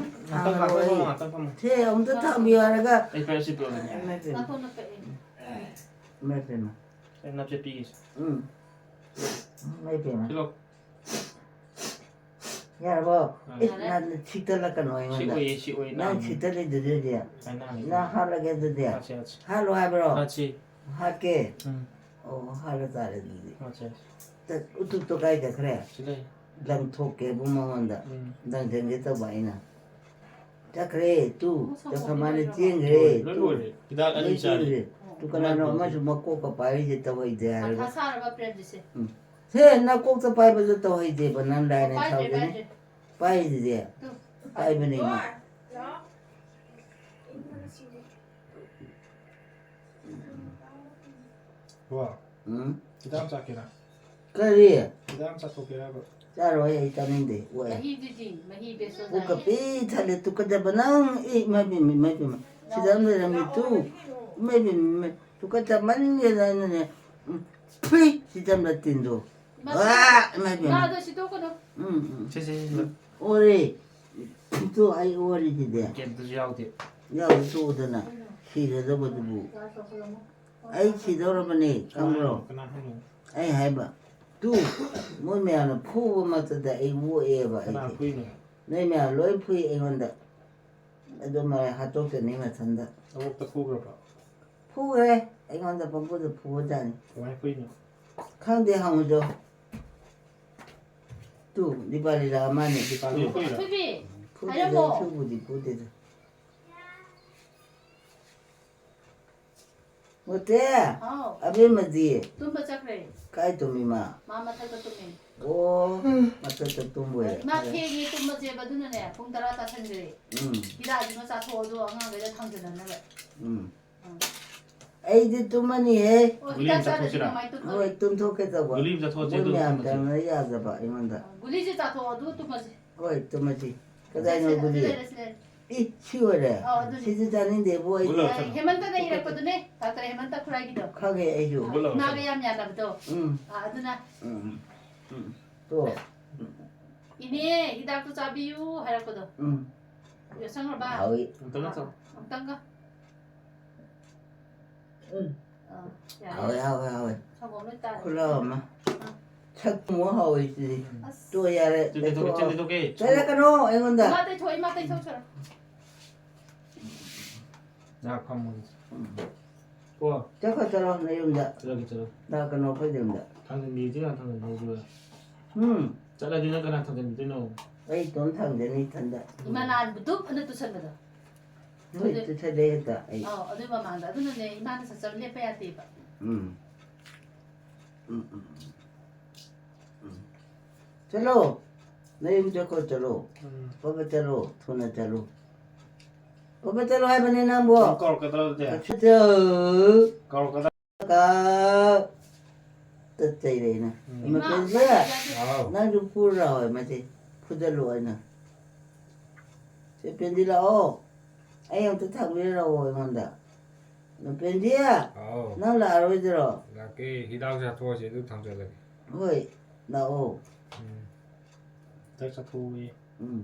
ꯉꯥꯛꯇꯪ ꯉꯥꯛꯇꯪ ꯐꯝꯃꯣ, ꯉꯥꯛꯇꯪ ꯐꯝꯃꯣ꯫ ꯁꯦ ꯑꯃꯨꯛꯇ ꯊꯥꯡꯕꯤꯌꯨ ꯍꯥꯏꯔꯒ꯫ ꯑꯩ ꯄꯥꯏꯔ ꯁꯤ ꯄꯨꯔꯛꯑꯣ꯫ ꯏꯃꯥꯏ ꯄꯦꯝꯃ꯫ ꯅꯥꯇꯣꯟꯗ ꯀꯛꯑꯦ꯫ ꯏꯃꯥꯏ ꯄꯦꯝꯃ꯫ ꯑꯩ ꯅꯞꯆꯦꯠ ꯄꯤꯒꯦꯁꯦ꯫ ꯎꯝ꯫ ꯏꯃꯥꯏ ꯄꯦꯝꯃ꯫ ꯁꯤ ꯂꯧ꯫ ꯌꯥꯔꯕꯣ? ꯑꯥ꯫ ꯏꯁ, ꯌꯥꯔꯦ꯫ ꯅꯪ ꯁꯤꯛꯇꯠꯂꯛꯀꯅꯣ ꯁꯤ ꯑꯩꯉꯣꯟꯗ꯫ ꯑꯣꯏꯌꯦ, ꯁꯤ ꯑꯣꯏꯌꯦ, ꯅꯪ ꯅꯥꯅꯤ꯫ ꯁꯤꯛꯇꯠꯂꯤꯗꯨꯗꯤ꯫ ꯑꯩ ꯅꯥꯅꯤ꯫ ꯅꯪ ꯍꯥꯠꯂꯒꯦ ꯑꯗꯨꯗꯤ꯫ ꯍꯥꯠꯁꯤ, ꯍꯥꯠꯁꯤ꯫ ꯍꯥꯠꯂꯣ ꯍꯥꯏꯕ꯭ꯔꯣ? ꯍꯥꯠꯁꯤ꯫ ꯍꯥꯠꯀꯦ? ꯎꯝ꯫ ꯑꯣ, ꯍꯥꯠꯂ ꯇꯥꯔꯦ ꯑꯗꯨꯗꯤ꯫ ꯍꯥꯠꯁꯤ, ꯍꯥꯠꯁꯤ꯫ ꯇꯠ, ꯎꯇꯨꯞꯇꯣ ꯀꯥꯏ ꯆꯠꯈ꯭ꯔꯦ? ꯁꯤ ꯂꯩ꯫ ꯂꯪꯊꯣꯛꯀꯦꯕꯨ ꯃꯉꯣꯟꯗ꯫ ꯎꯝ꯫ ꯂꯪꯁꯤꯟꯒꯦ ꯇꯧꯕ ꯑꯩꯅ꯫ ꯆꯠꯈ꯭ꯔꯦ, ꯇꯨ꯫ ꯆꯠꯈ꯭ꯔ ꯃꯥꯅ ꯆꯦꯟꯈ꯭ꯔꯦ, ꯂꯣꯏ ꯇꯨ꯫ ꯂꯣꯏꯔꯦ꯫ ꯍꯤꯗꯥꯛ ꯑꯅꯤ ꯂꯣꯏ ꯆꯥꯔꯦ꯫ ꯆꯦꯟꯈ꯭ꯔꯦ꯫ ꯑꯣ꯫ ꯀꯅꯥꯅꯣ ꯑꯃꯁꯨ ꯃꯀꯣꯛꯀ ꯄꯥꯏꯔꯤꯁꯦ ꯇꯧꯍꯩꯗꯦ ꯍꯥꯏꯔꯒ꯫ ꯃꯊꯥ ꯁꯥꯔꯕ ꯄ꯭ꯔꯦꯝꯖꯤꯠꯁꯦ? ꯎꯝ꯫ ꯁꯦ, ꯅꯀꯣꯛꯇ ꯄꯥꯏꯕꯗꯣ ꯇꯧꯍꯩꯗꯦꯕ, ꯅꯪ ꯂꯥꯏꯅ ꯄꯥꯏꯗ꯭ꯔꯦ, ꯁꯥꯎꯗꯣꯏꯅꯦ꯫ ꯄꯥꯏꯗ꯭ꯔꯦ꯫ ꯄꯥꯏꯔꯤꯁꯦ꯫ ꯇꯨ꯫ ꯄꯥꯏꯕꯅꯦ ꯃꯥ꯫ ꯀꯣ꯫ ꯎꯝ꯫ ꯍꯤꯗꯥꯛ ꯆꯥꯀꯦꯔꯥ? ꯀꯔꯤ? ꯍꯤꯗꯥꯛ ꯆꯥꯊꯣꯛꯀꯦꯔꯕ? ꯆꯥꯔꯣꯏ, ꯑꯩ ꯆꯥꯅꯤꯡꯗꯦ꯫ ꯑꯣꯛꯑꯦ꯫ ꯃꯍꯤꯗꯨꯗꯤ, ꯃꯍꯤ ꯕꯦꯁꯣꯟ ꯄꯨꯛꯀ ꯆꯥꯏ꯫ ꯄꯤꯛ ꯊꯜꯂꯦ, ꯇꯨꯀꯠꯆꯕ ꯅꯪ꯫ ꯑꯦ, ꯏꯃꯥꯏ ꯄꯦꯝꯃ, ꯏꯃꯥꯏ ꯄꯦꯝꯃ꯫ ꯁꯤꯗ ꯑꯃ ꯂꯩꯔꯝꯃꯤ ꯇꯨ꯫ ꯏꯃꯥꯏ ꯄꯦꯝꯃ, ꯏꯃꯥꯏ꯫ ꯇꯨꯀꯠꯆꯃꯟꯒꯦꯗꯅꯅꯦ꯫ ꯎꯝ, ꯐꯨꯏ, ꯁꯤꯗ ꯑꯃ ꯇꯤꯟꯗꯣ꯫ ꯏꯃꯥ, ꯋꯥ, ꯏꯃꯥꯏ ꯄꯦꯝꯃ꯫ ꯏꯃꯥ, ꯑꯗꯣ ꯁꯤꯠꯇꯣꯛꯀꯅꯨ꯫ ꯎꯝ, ꯎꯝ꯫ ꯁꯦ, ꯁꯦ, ꯁꯦ, ꯁꯦ꯫ ꯑꯣꯔꯦ꯫ ꯇꯨ, ꯑꯩ ꯑꯣꯔꯤꯁꯤꯗꯤ꯫ ꯀꯩꯝꯇꯁꯨ ꯌꯥꯎꯗꯦ꯫ ꯌꯥꯎꯗꯦ, ꯇꯣꯛꯎꯗꯅ꯫ ꯁꯤꯔꯗꯕꯗꯨꯕꯨ꯫ ꯑꯩ ꯁꯤꯗꯧꯔꯕꯅꯦ, ꯈꯪꯕ꯭ꯔꯣ? ꯀꯅꯥ ꯍꯥꯏꯅꯣ? ꯑꯩ ꯍꯥꯏꯕ, ꯇꯨ, ꯃꯣꯏ ꯃꯌꯥꯝꯅ ꯐꯨꯕ ꯃꯛꯇꯗ ꯑꯩ ꯑꯣꯛꯑꯦꯕ ꯀꯅꯥ ꯑꯩꯁꯦ꯫ ꯐꯨꯏꯅꯣ? ꯅꯣꯏ ꯃꯌꯥꯝ ꯂꯣꯏ ꯐꯨꯏ ꯑꯩꯉꯣꯟꯗ꯫ ꯑꯗꯨ ꯃꯔꯥꯏ ꯍꯥꯠꯇꯣꯛꯆꯅꯤ ꯃꯊꯟꯗ꯫ ꯑꯣꯛꯇ ꯐꯨꯈ꯭ꯔꯕ? ꯐꯨꯈ꯭ꯔꯦ꯫ ꯑꯩꯉꯣꯟꯗ ꯄꯪꯐꯨꯗ ꯐꯨꯕꯖꯥꯠꯅꯤ꯫ ꯀꯃꯥꯏꯅ ꯐꯨꯏꯅꯣ? ꯈꯪꯗꯦ, ꯍꯪꯉꯨꯗꯣ꯫ ꯇꯨ, ꯗꯤꯄꯥꯂꯤ ꯂꯥꯛꯑ ꯃꯥꯅꯦ꯫ ꯗꯤꯄꯥꯂꯤ ꯐꯨꯏꯔꯣ? ꯊꯣꯏꯕꯤ, ꯐꯨꯗꯦꯗ, ꯍꯥꯏꯔꯝꯃꯣ꯫ ꯐꯨꯕꯨꯗꯤ ꯐꯨꯗꯦꯗ꯫ ꯃꯣꯇꯦ, ꯍꯥꯎ꯫ ꯑꯕꯦꯝꯃꯗꯤ? ꯇꯨꯝꯕ ꯆꯠꯈ꯭ꯔꯦ꯫ ꯀꯥꯏ ꯇꯨꯝꯃꯤ ꯃꯥ? ꯃꯥ ꯃꯊꯛꯇ ꯇꯨꯝꯃꯤ꯫ ꯑꯣ, ꯃꯊꯛꯇ ꯇꯨꯝꯕ ꯑꯣꯏꯔꯦ꯫ ꯃꯥ ꯐꯔꯦ꯫ ꯊꯦꯡꯉꯦ ꯇꯨꯝꯕꯁꯦꯕ, ꯑꯗꯨꯅꯅꯦ, ꯄꯨꯡ ꯇꯔꯥ ꯇꯥꯁꯟꯈ꯭ꯔꯦ꯫ ꯎꯝ꯫ ꯍꯤꯗꯥꯛꯁꯤꯃ ꯆꯥꯊꯣꯛꯑꯣ, ꯑꯗꯨꯒ ꯑꯉꯥꯡꯈꯩꯗ ꯊꯥꯡꯖꯟꯅꯅꯕ꯫ ꯎꯝ꯫ ꯎꯝ꯫ ꯑꯩꯗꯤ ꯇꯨꯝꯃꯅꯤꯍꯦ꯫ ꯑꯣ, ꯒꯨꯂꯤ ꯍꯤꯗꯥꯛ ꯑꯃ ꯆꯥꯗ꯭ꯔꯗꯤ ꯆꯥꯊꯣꯛꯁꯤꯔꯥ? ꯀꯃꯥꯏꯅ ꯇꯨꯝꯗꯣꯏꯅꯣ? ꯍꯣꯏ, ꯇꯨꯝꯊꯣꯛꯀꯦ ꯇꯧꯕ꯫ ꯒꯨꯂꯤ ꯑꯃ ꯆꯥꯊꯣꯛꯑꯁꯦ, ꯃꯣꯏ ꯑꯗꯨꯒ ꯃꯌꯥꯝ ꯇꯨꯝꯃꯁꯦ꯫ ꯇꯧꯅ ꯌꯥꯗꯕ ꯑꯩꯉꯣꯟꯗ꯫ ꯒꯨꯂꯤꯁꯦ ꯆꯥꯊꯣꯛꯑꯣ, ꯑꯗꯨꯒ ꯇꯨꯝꯃꯁꯦ꯫ ꯍꯣꯏ, ꯇꯨꯝꯃꯁꯤ꯫ ꯀꯗꯥꯏꯅꯣ ꯁꯦ, ꯁꯦ, ꯒꯨꯂꯤ? ꯁꯤ ꯂꯩꯔꯦ, ꯁꯤ ꯂꯩꯔꯦ꯫ ꯏ, ꯁꯤ ꯑꯣꯏꯔꯦ? ꯑꯧ, ꯑꯗꯨꯅꯤ꯫ ꯁꯤꯗꯤ ꯆꯥꯅꯤꯡꯗꯦꯕꯨ ꯑꯩꯗꯤ꯫ ꯒꯨꯂꯤ ꯑꯦ, ꯂꯧꯁꯜꯂꯣ꯫ ꯍꯦꯃꯟꯇꯅ ꯏꯔꯛꯄꯗꯨꯅꯦ, ꯗꯥꯛꯇꯔ ꯍꯦꯃꯟꯇ ꯈꯨꯔꯥꯏꯒꯤꯗꯣ꯫ ꯈꯪꯉꯦ ꯑꯩꯁꯨ꯫ ꯒꯨꯂꯤ ꯂꯧꯁꯜꯂꯣ꯫ ꯏꯃꯥꯒ ꯌꯥꯝ ꯌꯥꯅꯕꯗꯣ꯫ ꯎꯝ꯫ ꯑꯥ, ꯑꯗꯨꯅ꯫ ꯎꯝ, ꯎꯝ, ꯎꯝ꯫ ꯇꯣ꯫ ꯏꯅꯦ, ꯍꯤꯗꯥꯛꯇꯣ ꯆꯥꯕꯤꯌꯨ ꯍꯥꯏꯔꯛꯄꯗꯣ꯫ ꯎꯝ꯫ ꯌꯣꯠꯁꯪꯈ꯭ꯔꯕ? ꯍꯥꯎꯏ꯫ ꯑꯃꯨꯛꯇꯪꯒ ꯆꯥꯎ꯫ ꯑꯃꯨꯛꯇꯪꯒ꯫ ꯎꯝ꯫ ꯑꯥ, ꯌꯥꯔꯦ꯫ ꯍꯥꯎꯋꯦ, ꯍꯥꯎꯋꯦ, ꯍꯥꯎꯋꯦ꯫ ꯁꯪꯒꯣꯝ ꯂꯣꯏ ꯇꯥꯔꯦ꯫ ꯈꯨꯂꯥꯎ ꯑꯃ꯫ ꯑꯥ꯫ ꯁꯛ ꯃꯣ ꯍꯥꯎꯋꯦ ꯁꯤꯗꯤ꯫ ꯑꯁ꯫ ꯇꯣ, ꯌꯥꯔꯦ, ꯆꯤꯅꯤ ꯊꯣꯛꯀꯦ, ꯂꯩꯊꯣꯛꯑꯣ꯫ ꯆꯤꯅꯤ ꯊꯣꯛꯀꯦ꯫ ꯂꯩꯔꯛꯀꯅꯣ ꯑꯩꯉꯣꯟꯗ꯫ ꯏꯃꯥ ꯇꯩꯊꯣꯛ, ꯏꯃꯥ ꯇꯩꯊꯣꯛꯆꯔꯣ꯫ ꯉꯥꯏꯍꯥꯛ ꯐꯝꯃꯣ꯫ ꯎꯝ꯫ ꯀꯣ꯫ ꯆꯠꯈ꯭ꯔꯣ, ꯆꯠꯂꯣ ꯅꯌꯨꯝꯗ꯫ ꯆꯠꯂꯒꯦ, ꯆꯠꯂꯒꯦ꯫ ꯂꯥꯛꯀꯅꯣ ꯑꯩꯈꯣꯏ ꯌꯨꯝꯗ꯫ ꯊꯥꯡꯖꯟꯕꯤꯔꯤꯁꯤ ꯀꯅꯥ ꯊꯥꯡꯖꯟꯕꯤꯔꯤꯁꯤꯕꯣ? ꯎꯝ꯫ ꯆꯠꯂꯗꯤ ꯅꯪ ꯀꯅꯥ ꯊꯥꯡꯖꯟꯕꯤꯗꯣꯏꯅꯣ? ꯑꯩ ꯏꯇꯣꯝ ꯊꯥꯡꯖꯅꯤ ꯏꯊꯟꯗ꯫ ꯏꯃꯥ ꯅꯍꯥꯟ ꯕꯨꯗꯨꯞ ꯑꯅ ꯇꯨꯁꯟꯕꯗꯣ꯫ ꯍꯣꯏ, ꯑꯗꯨ ꯆꯠꯊꯔꯦ ꯍꯦꯛꯇ ꯑꯩ꯫ ꯑꯧ, ꯑꯗꯨꯏ ꯃꯃꯥꯡꯗ꯫ ꯑꯗꯨꯅꯅꯦ, ꯏꯃꯥꯅ ꯆꯠꯆꯕ ꯂꯦꯞꯄ ꯌꯥꯗꯦꯕ꯫ ꯎꯝ꯫ ꯎꯝ, ꯎꯝ, ꯎꯝ꯫ ꯆꯠꯂꯣ꯫ ꯅꯌꯨꯝ ꯆꯠꯈ꯭ꯔꯣ, ꯆꯠꯂꯣ꯫ ꯎꯝ꯫ ꯄꯠ ꯄꯠ ꯆꯠꯂꯣ, ꯊꯨꯅ ꯆꯠꯂꯣ꯫ ꯄꯠ ꯄꯠ ꯆꯠꯂꯣ ꯍꯥꯏꯕꯅꯦ ꯅꯪꯕꯣ꯫ ꯅꯪ ꯀꯧꯔꯛꯀꯗ꯭ꯔꯣ ꯑꯗꯨꯗꯤ? ꯆꯠ-, ꯆꯠ-, ꯀꯧꯔꯛꯀꯗ꯭ꯔꯥ? ꯀꯥ-, ꯇꯠ ꯆꯩꯔꯦ ꯑꯩꯅ꯫ ꯎꯝ꯫ ꯏꯃꯥ, ꯄꯦꯟꯖꯤꯌꯥ, ꯍꯥꯎ꯫ ꯅꯪꯁꯨ ꯐꯨꯔ ꯂꯥꯛꯑꯣ ꯃꯁꯤ꯫ ꯐꯨꯗꯠꯂꯨ ꯍꯥꯏꯅ꯫ ꯁꯦ ꯄꯦꯟꯖꯤ ꯂꯥꯛꯑꯣ꯫ ꯑꯩ ꯑꯝꯇ ꯊꯥꯡꯕꯤꯔ ꯂꯥꯛꯑꯣ ꯑꯩꯉꯣꯟꯗ꯫ ꯄꯦꯟꯖꯤ, ꯍꯥꯎ꯫ ꯅꯪ ꯂꯥꯛꯑꯔꯣꯏꯗ꯭ꯔꯣ? ꯂꯥꯛꯀꯦ꯫ ꯍꯤꯗꯥꯛ ꯆꯥꯊꯣꯛꯑꯁꯤ ꯑꯗꯨ ꯊꯥꯡꯖꯜꯂꯒꯦ꯫ ꯍꯣꯏ, ꯂꯥꯛꯑꯣ꯫ ꯎꯝ꯫ ꯍꯤꯗꯥꯛ ꯆꯥꯊꯣꯛꯎꯏ꯫ ꯎꯝ꯫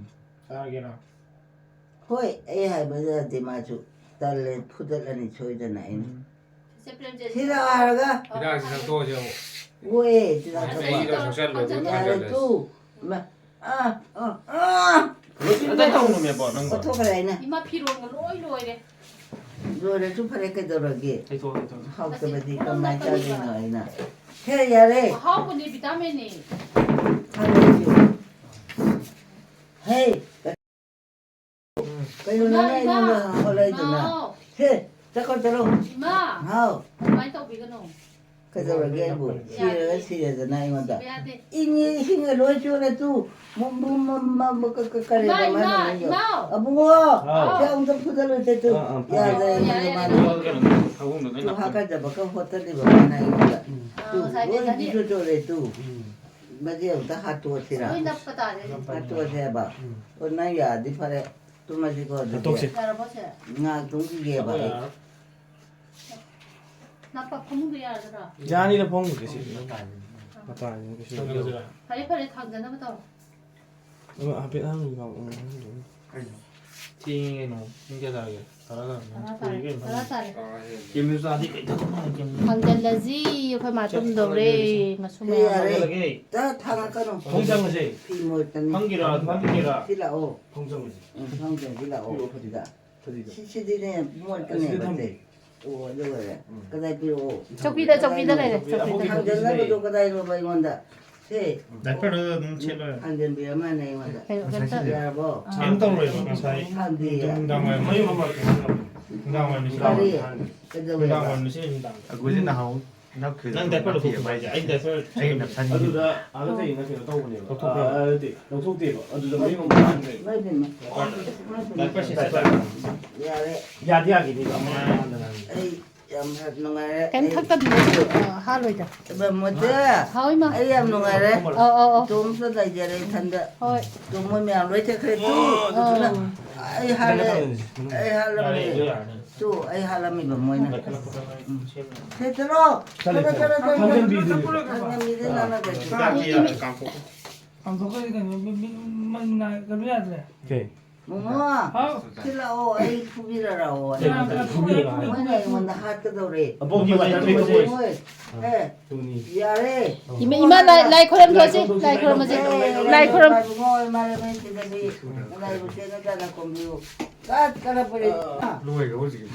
ꯆꯥꯔꯒꯦꯔꯣ? ꯍꯣꯏ, ꯑꯩ ꯍꯥꯏꯕ ꯌꯥꯗꯦ ꯃꯥꯁꯨ꯫ ꯇꯜꯂꯦ, ꯐꯨꯗꯠꯂꯅꯤ ꯁꯣꯏꯗꯅ ꯑꯩꯅ꯫ ꯎꯝ꯫ ꯁꯤ ꯂꯥꯛꯑꯣ ꯍꯥꯏꯔꯒ꯫ ꯍꯤꯗꯥꯛꯁꯤ ꯊꯛꯇꯣꯛꯑꯁꯤ ꯑꯃꯨꯛ꯫ ꯍꯣꯏ, ꯍꯤꯗꯥꯛ ꯊꯛꯄ꯫ ꯑꯩꯗꯣ ꯊꯛꯆꯜꯂꯣ, ꯑꯗꯨ ꯌꯥꯔꯦ, ꯊꯛꯆꯜꯂꯁꯤ꯫ ꯇꯨ꯫ ꯏꯃꯥ꯫ ꯑꯥ, ꯑꯥ, ꯑꯥ꯫ ꯂꯣꯏ ꯇꯧꯅꯨꯃꯦ ꯕꯣ, ꯅꯪꯕꯣ꯫ ꯀꯠꯊꯣꯛꯈ꯭ꯔꯦ ꯑꯩꯅ꯫ ꯏꯃꯥ, ꯐꯤꯔꯣꯟꯒ ꯂꯣꯏ ꯂꯣꯏꯔꯦ꯫ ꯂꯣꯏꯔꯁꯨ ꯐꯔꯦ, ꯀꯩꯗꯧꯔꯒꯦ? ꯇꯩꯊꯣꯛꯑꯣ, ꯇꯩꯊꯣꯛꯑꯣ꯫ ꯍꯥꯎꯇꯕꯗꯤ ꯑꯁꯤ ꯀꯃꯥꯏꯅ ꯄꯨꯂꯞ ꯆꯥꯗꯣꯏꯅꯣ ꯑꯩꯅ? ꯍꯦ, ꯌꯥꯔꯦ꯫ ꯑꯍꯥꯎꯕꯅꯦ, ꯚꯤꯇꯥꯃꯤꯟꯅꯦ꯫ ꯐꯔꯦ ꯑꯩꯁꯨ꯫ ꯍꯦ, ꯀꯩꯅꯣ ꯏꯃꯥ, ꯅꯪꯅ ꯏꯃꯥ꯫ ꯑꯩꯉꯣꯟꯗ ꯍꯣꯠꯂꯛꯏꯗꯨꯅ? ꯏꯃꯥ꯫ ꯍꯦ, ꯆꯠꯈ꯭ꯔꯣ, ꯆꯠꯂꯣ꯫ ꯏꯃꯥ꯫ ꯍꯥꯎ꯫ ꯑꯗꯨꯃꯥꯏꯅ ꯇꯧꯕꯤꯒꯅꯨ꯫ ꯀꯩꯗꯧꯔꯒꯦ ꯑꯩꯕꯨ? ꯌꯥꯗꯦ꯫ ꯁꯤꯔꯒ ꯁꯤꯔꯦꯗꯅ ꯑꯩꯉꯣꯟꯗ꯫ ꯁꯤꯕ ꯌꯥꯗꯦ꯫ ꯏꯪꯉꯦ, ꯏꯁꯤꯡꯒ ꯂꯣꯏ ꯆꯣꯠꯂꯦ ꯇꯨ꯫ ꯃ-, ꯃ-, ꯃ-, ꯃ-, ꯀ-, ꯀ-, ꯀꯔꯤꯕ ꯏꯃꯥ, ꯃꯥꯅ ꯏꯃꯥ, ꯍꯥꯏꯗꯣ? ꯏꯃꯥ! ꯑꯕꯨꯡꯉꯣ! ꯍꯥꯎ꯫ ꯁꯦ ꯑꯃꯨꯛꯇ ꯐꯨꯗꯠꯂꯨꯁꯦ ꯇꯨ꯫ ꯑꯥ, ꯑꯥ, ꯐꯨꯗꯠꯂꯣ꯫ ꯌꯥꯗ꯭ꯔꯦ, ꯑꯣ, ꯌꯥꯔꯦ, ꯃꯥꯅ꯫ ꯌꯥꯔꯦ꯫ ꯐꯨꯗꯠꯂꯣ, ꯀꯩꯅꯣ, ꯐꯃꯨꯡꯗ ꯂꯣꯏ ꯇꯨ ꯅꯞꯄꯅꯤ꯫ ꯍꯥꯀꯠꯆꯕꯒ ꯍꯣꯠꯇꯠꯂꯤꯕ ꯃꯥꯅ ꯑꯩꯉꯣꯟꯗ꯫ ꯎꯝ꯫ ꯇꯨ, ꯑꯥ, ꯉꯁꯥꯏꯗꯤ ꯂꯣꯏ ꯆꯠꯅꯤ꯫ ꯆꯣꯠ ꯆꯣꯠꯂꯦ ꯇꯨ꯫ ꯎꯝ꯫ ꯃꯁꯤ ꯑꯃꯨꯛꯇ ꯍꯥꯠꯇꯣꯛꯑꯁꯤꯔꯥ? ꯂꯣꯏ ꯅꯞꯄ ꯇꯥꯔꯦ꯫ ꯍꯥꯠꯇꯣꯛꯑꯁꯦ ꯍꯥꯏꯕ? ꯎꯝ꯫ ꯑꯣ, ꯅꯪ ꯌꯥꯔꯗꯤ ꯐꯔꯦ꯫ ꯇꯨꯝꯃꯁꯤꯀꯣ ꯑꯗꯨꯗꯤ꯫ ꯍꯥꯠꯇꯣꯛꯁꯤ꯫ ꯌꯥꯔꯕꯣ ꯁꯦ? ꯉꯥꯏꯍꯥꯛ ꯇꯨꯝꯈꯤꯒꯦꯕ ꯑꯩ꯫ ꯌꯥꯔꯣꯏ꯫ ꯅꯞꯄ ꯐꯃꯨꯡꯗ ꯌꯥꯔꯒꯗ꯭ꯔꯣ? ꯌꯥꯅꯤꯗ, ꯐꯃꯨꯡꯗꯗꯤ ꯁꯤ꯫ ꯃꯇꯥꯏꯅꯤ ꯀꯩꯁꯨ꯫ ꯊꯥꯡꯒꯠꯂꯁꯤꯔꯥ? ꯐꯔꯦ, ꯐꯔꯦ, ꯊꯥꯡꯖꯅꯕ ꯇꯧꯔꯣ꯫ ꯑꯃ ꯍꯥꯏꯐꯦꯠ ꯍꯪꯉꯨ ꯂꯥꯎ, ꯎꯝ, ꯎꯝ꯫ ꯊꯦꯡꯉꯦ ꯀꯩꯅꯣ꯫ ꯄꯨꯡ ꯀꯌꯥ ꯇꯥꯔꯒꯦ? ꯇꯔꯥ ꯇꯥꯔꯦ꯫ ꯇꯔꯥ ꯇꯥꯔꯦ꯫ ꯀꯨꯏꯔꯦ ꯀꯩꯅꯣ꯫ ꯇꯔꯥ ꯇꯥꯔꯦ꯫ ꯀꯦꯝꯁꯨ ꯆꯥꯗꯦ, ꯀꯩ ꯊꯕꯛꯅꯣ ꯀꯦꯝ꯫ ꯊꯥꯡꯖꯜꯂꯁꯤ, ꯑꯩꯈꯣꯏ ꯃꯥ ꯁꯦ, ꯇꯨꯝꯗꯧꯔꯦ, ꯊꯥꯡꯖꯜꯂꯁꯤ꯫ ꯃꯁꯨ ꯁꯦ, ꯃꯌꯥꯝ꯫ ꯌꯥꯔꯦ꯫ ꯊꯥꯡꯖꯜꯂꯒꯦ꯫ ꯇ ꯊꯥꯡꯉꯛꯀꯅꯨ꯫ ꯐꯃꯨꯡ ꯆꯪꯉꯁꯦ꯫ ꯐꯤ ꯃꯣꯠꯀꯅꯤ꯫ ꯐꯝꯒꯤꯔꯥ? ꯐꯝꯒꯤꯔꯥ? ꯁꯤ ꯂꯥꯛꯑꯣ꯫ ꯐꯃꯨꯡ ꯆꯪꯉꯁꯦ꯫ ꯎꯝ, ꯐꯃꯨꯡ ꯆꯪꯁꯤ ꯂꯥꯛꯑꯣ꯫ ꯄꯤꯔꯛꯑꯣ ꯐꯗꯤꯗ꯫ ꯁꯤꯗ꯫ ꯁꯤꯗꯤꯅꯦ, ꯃꯣꯠꯀꯅꯦꯕ ꯑꯁꯤꯗ ꯊꯝꯃꯨ꯫ ꯁꯦ꯫ ꯑꯣ, ꯑꯗꯨ ꯑꯣꯏꯔꯦ꯫ ꯎꯝ꯫ ꯀꯗꯥꯏ ꯄꯤꯔꯛꯑꯣ? ꯆꯧꯀꯤꯗ, ꯆꯧꯀꯤꯗ ꯂꯩꯔꯦ, ꯆꯧꯀꯤꯗ꯫ ꯊꯥꯡꯖꯜꯅꯕꯗꯣ ꯀꯗꯥꯏꯅꯣꯕ ꯑꯩꯉꯣꯟꯗ? ꯁꯦ꯫ ꯗꯥꯏꯄꯔꯗꯨꯗ ꯑꯗꯨꯝ ꯁꯦꯠꯂꯣ꯫ ꯊꯥꯡꯖꯟꯕꯤꯔꯝꯃꯅꯦ ꯑꯩꯉꯣꯟꯗ꯫ ꯀꯩꯅꯣ, ꯀꯩꯝꯇ ꯌꯥꯔꯕꯣ? ꯀꯩꯝ ꯇꯧꯔꯣꯏꯕ, ꯉꯁꯥꯏ ꯊꯥꯡꯗꯤꯌꯦ꯫ ꯅꯨꯡꯗꯥꯡ ꯋꯥꯏꯔꯝ, ꯃꯌꯨꯝ ꯑꯃ ꯅꯨꯡꯗꯥꯡ ꯋꯥꯏꯔꯝ ꯀꯔꯤ? ꯅꯨꯡꯗꯥꯡ ꯀꯩꯗꯧꯋꯦꯕ? ꯋꯥꯏꯔꯝ ꯅꯨꯡꯗꯥꯡ꯫ ꯑꯒꯨꯂꯤ ꯅꯍꯥꯎ ꯅꯞꯈꯤꯕꯗꯣ ꯅꯪ ꯗꯥꯏꯄꯔ ꯅꯞꯄꯤꯌꯦ ꯂꯧꯊꯣꯛꯄ ꯃꯥꯏꯁꯦ꯫ ꯍꯥꯏꯁꯦ? ꯑꯩ ꯗꯥꯏꯄꯔ ꯑꯩ ꯅꯞꯁꯟꯒꯦ꯫ ꯑꯗꯨꯗ ꯑꯥꯗ ꯊꯦꯡꯅ ꯀꯩꯅꯣ ꯇꯧꯕꯅꯦꯕ꯫ ꯂꯧꯊꯣꯛꯈ꯭ꯔꯣ꯫ ꯑꯥ, ꯅꯠꯇꯦ, ꯂꯧꯊꯣꯛꯇꯦꯕ꯫ ꯑꯗꯨꯗ ꯃꯌꯨꯝ ꯑꯃ ꯍꯟꯈ꯭ꯔꯦ꯫ ꯏꯃꯥꯏ ꯄꯦꯝꯃ꯫ ꯗꯥꯏꯄꯔ ꯁꯦꯠꯆꯜꯂꯣ꯫ ꯌꯥꯔꯦ꯫ ꯌꯥꯗꯤ ꯌꯥꯈꯤꯅꯤꯕ, ꯑꯃ ꯍꯥꯟꯅ ꯉꯥꯡꯉꯤ꯫ ꯑꯩ ꯌꯥꯝ ꯅꯨꯡꯉꯥꯏꯔꯦ꯫ ꯀꯩꯝ ꯑꯩ ꯊꯛꯇꯕꯤꯗ, ꯑ, ꯍꯥꯜꯂꯣꯏꯗ꯫ ꯏꯕꯦꯝ ꯃꯣꯇꯤ, ꯍꯥꯎ, ꯏꯃꯥ꯫ ꯑꯩ ꯌꯥꯝ ꯅꯨꯡꯉꯥꯏꯔꯦ꯫ ꯑꯧ, ꯑꯧ, ꯑꯧ꯫ ꯏꯇꯣꯝꯇ ꯂꯩꯖꯔꯦ ꯏꯊꯟꯗ꯫ ꯍꯣꯏ꯫ ꯇꯨ ꯃꯣꯏ ꯃꯌꯥꯝ ꯂꯣꯏ ꯆꯠꯈ꯭ꯔꯦ꯫ ꯇꯨ, ꯑꯧ꯫ ꯑꯗꯨꯅ ꯑꯩ ꯍꯥꯜꯂꯦ꯫ ꯑꯩ ꯍꯥꯜꯂꯝꯃꯦ꯫ ꯌꯥꯔꯦ, ꯌꯥꯔꯦ꯫ ꯇꯨ, ꯑꯩ ꯍꯥꯜꯂꯝꯃꯤꯕ ꯃꯣꯏꯅ꯫ ꯎꯝ꯫ ꯁꯦ, ꯆꯠꯂꯣ꯫ ꯆꯠꯂꯦ, ꯆꯠꯂꯣ, ꯆꯠꯂꯦ꯫ ꯆꯠꯂꯣ, ꯆꯠꯂꯣ, ꯆꯠꯂꯣ꯫ ꯊꯥꯡꯖꯟꯕꯤꯗꯨꯅꯦ꯫ ꯊꯥꯡꯖꯟꯕꯤꯗꯨꯅꯦ, ꯅꯪꯅ ꯀꯩꯁꯨ꯫ ꯀꯥꯡꯊꯣꯛꯄ ꯌꯥꯔꯦ, ꯀꯥꯡꯊꯣꯛꯄ꯫ ꯀꯥꯡꯊꯣꯛꯈ꯭ꯔꯗꯤ ꯀꯩꯅꯣ, ꯃꯤ, ꯃꯤ, ꯃꯩ ꯅꯥꯏ-, ꯀꯩꯅꯣ ꯌꯥꯗ꯭ꯔꯦ꯫ ꯀꯩ? ꯃꯣꯃꯣ, ꯍꯥꯎ꯫ ꯁꯤ ꯂꯥꯛꯑꯣ, ꯑꯩ ꯐꯨꯕꯤꯔꯔꯥꯛꯑꯣ꯫ ꯀꯩ? ꯐꯨꯕꯤꯔꯔꯥꯛꯑꯣ ꯍꯥꯏ? ꯃꯣꯏꯅ ꯑꯩꯉꯣꯟꯗ ꯍꯥꯠꯀꯗꯧꯔꯦ꯫ ꯑꯕꯣꯛꯀꯤ ꯋꯥꯇꯔ ꯊꯝꯃꯣꯏ꯫ ꯍꯣꯏ꯫ ꯑꯦ, ꯇꯨꯅꯤ꯫ ꯌꯥꯔꯦ꯫ ꯏꯃꯥ, ꯏꯃꯥ, ꯂꯥꯏ, ꯂꯥꯏ ꯈꯣꯏꯔꯝ ꯊꯣꯛꯑꯁꯤ, ꯂꯥꯏ ꯈꯣꯏꯔꯝꯃꯁꯤ꯫ ꯂꯥꯏ ꯈꯣꯏꯔꯝ꯫ ꯏꯃꯥ, ꯏꯃꯥ, ꯏꯃꯥ, ꯁꯤꯗꯗꯤ ꯂꯥꯏꯕꯨ ꯆꯦꯅ ꯆꯥꯅ ꯈꯣꯝꯕꯤꯌꯨ꯫ ꯀꯠ ꯀꯔꯄꯨꯔꯤ꯫ ꯂꯣꯏꯈ꯭ꯔꯕꯣ ꯍꯧꯖꯤꯛꯀꯤ?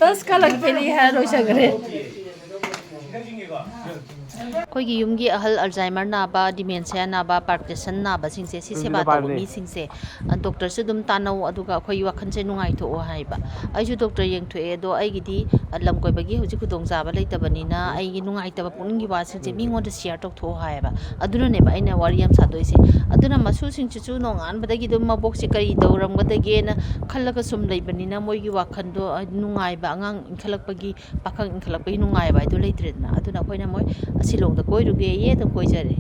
ꯇꯁ ꯀꯂꯛ ꯄꯦꯂꯤ ꯍꯥꯏꯔ ꯂꯣꯏꯁꯟꯈ꯭ꯔꯦ꯫ ꯑꯩꯈꯣꯏꯒꯤ ꯌꯨꯝꯒꯤ ꯑꯍꯜ Alzheimer ꯅꯥꯕ, dementia ꯅꯥꯕ, Parkinson ꯅꯥꯕꯁꯤꯡꯁꯦ, ꯁꯤ ꯁꯦꯕꯥ ꯇꯧꯕ ꯃꯤꯁꯤꯡꯁꯦ, ꯑ, ꯗꯣꯛꯇꯔꯁꯨ ꯑꯗꯨꯝ ꯇꯥꯟꯅꯧ, ꯑꯗꯨꯒ ꯑꯩꯈꯣꯏꯒꯤ ꯋꯥꯈꯜꯁꯦ ꯅꯨꯡꯉꯥꯏꯊꯣꯛꯑꯣ ꯍꯥꯏꯕ꯫ ꯑꯩꯁꯨ ꯗꯣꯛꯇꯔ ꯌꯦꯡꯊꯣꯛꯑꯦ, ꯑꯗꯣ ꯑꯩꯒꯤꯗꯤ, ꯑ, ꯂꯝ ꯀꯣꯏꯕꯒꯤ ꯍꯧꯖꯤꯛ ꯈꯨꯗꯣꯡꯆꯥꯕ ꯂꯩꯇꯕꯅꯤꯅ ꯑꯩꯒꯤ ꯅꯨꯡꯉꯥꯏꯇꯕ ꯄꯨꯛꯅꯤꯡꯒꯤ ꯋꯥꯁꯤꯡꯁꯦ ꯃꯤꯉꯣꯟꯗ share ꯇꯧꯊꯣꯛꯑꯣ ꯍꯥꯏꯌꯦꯕ꯫ ꯑꯗꯨꯅꯅꯦꯕ ꯑꯩꯅ ꯋꯥꯔꯤ ꯌꯥꯝ ꯁꯥꯗꯣꯏꯁꯦ꯫ ꯑꯗꯨꯅ ꯃꯁꯨꯁꯤꯡꯁꯤꯁꯨ ꯅꯣꯡꯉꯥꯟꯕꯗꯒꯤ ꯑꯗꯨꯝ ꯃꯕꯣꯛꯁꯦ ꯀꯔꯤ ꯇꯧꯔꯝꯒꯗꯒꯦꯅ ꯈꯜꯂꯒ ꯁꯨꯝ ꯂꯩꯕꯅꯤꯅ ꯃꯣꯏꯒꯤ ꯋꯥꯈꯜꯗꯣ, ꯑ, ꯅꯨꯡꯉꯥꯏꯕ, ꯑꯉꯥꯡ ꯏꯟꯈꯠꯂꯛꯄꯒꯤ, ꯄꯥꯈꯪ ꯏꯟꯈꯠꯂꯛꯄꯒꯤ ꯅꯨꯡꯉꯥꯏꯕ ꯍꯥꯏꯗꯣ ꯂꯩꯇ꯭ꯔꯦꯗꯅ꯫ ꯑꯗꯨꯅ ꯑꯩꯈꯣꯏꯅ ꯃꯣꯏ ꯁꯤꯂꯣꯡꯗ ꯀꯣꯏꯔꯨꯒꯦꯌꯦ, ꯑꯗꯨꯝ ꯀꯣꯏꯖꯔꯦ꯫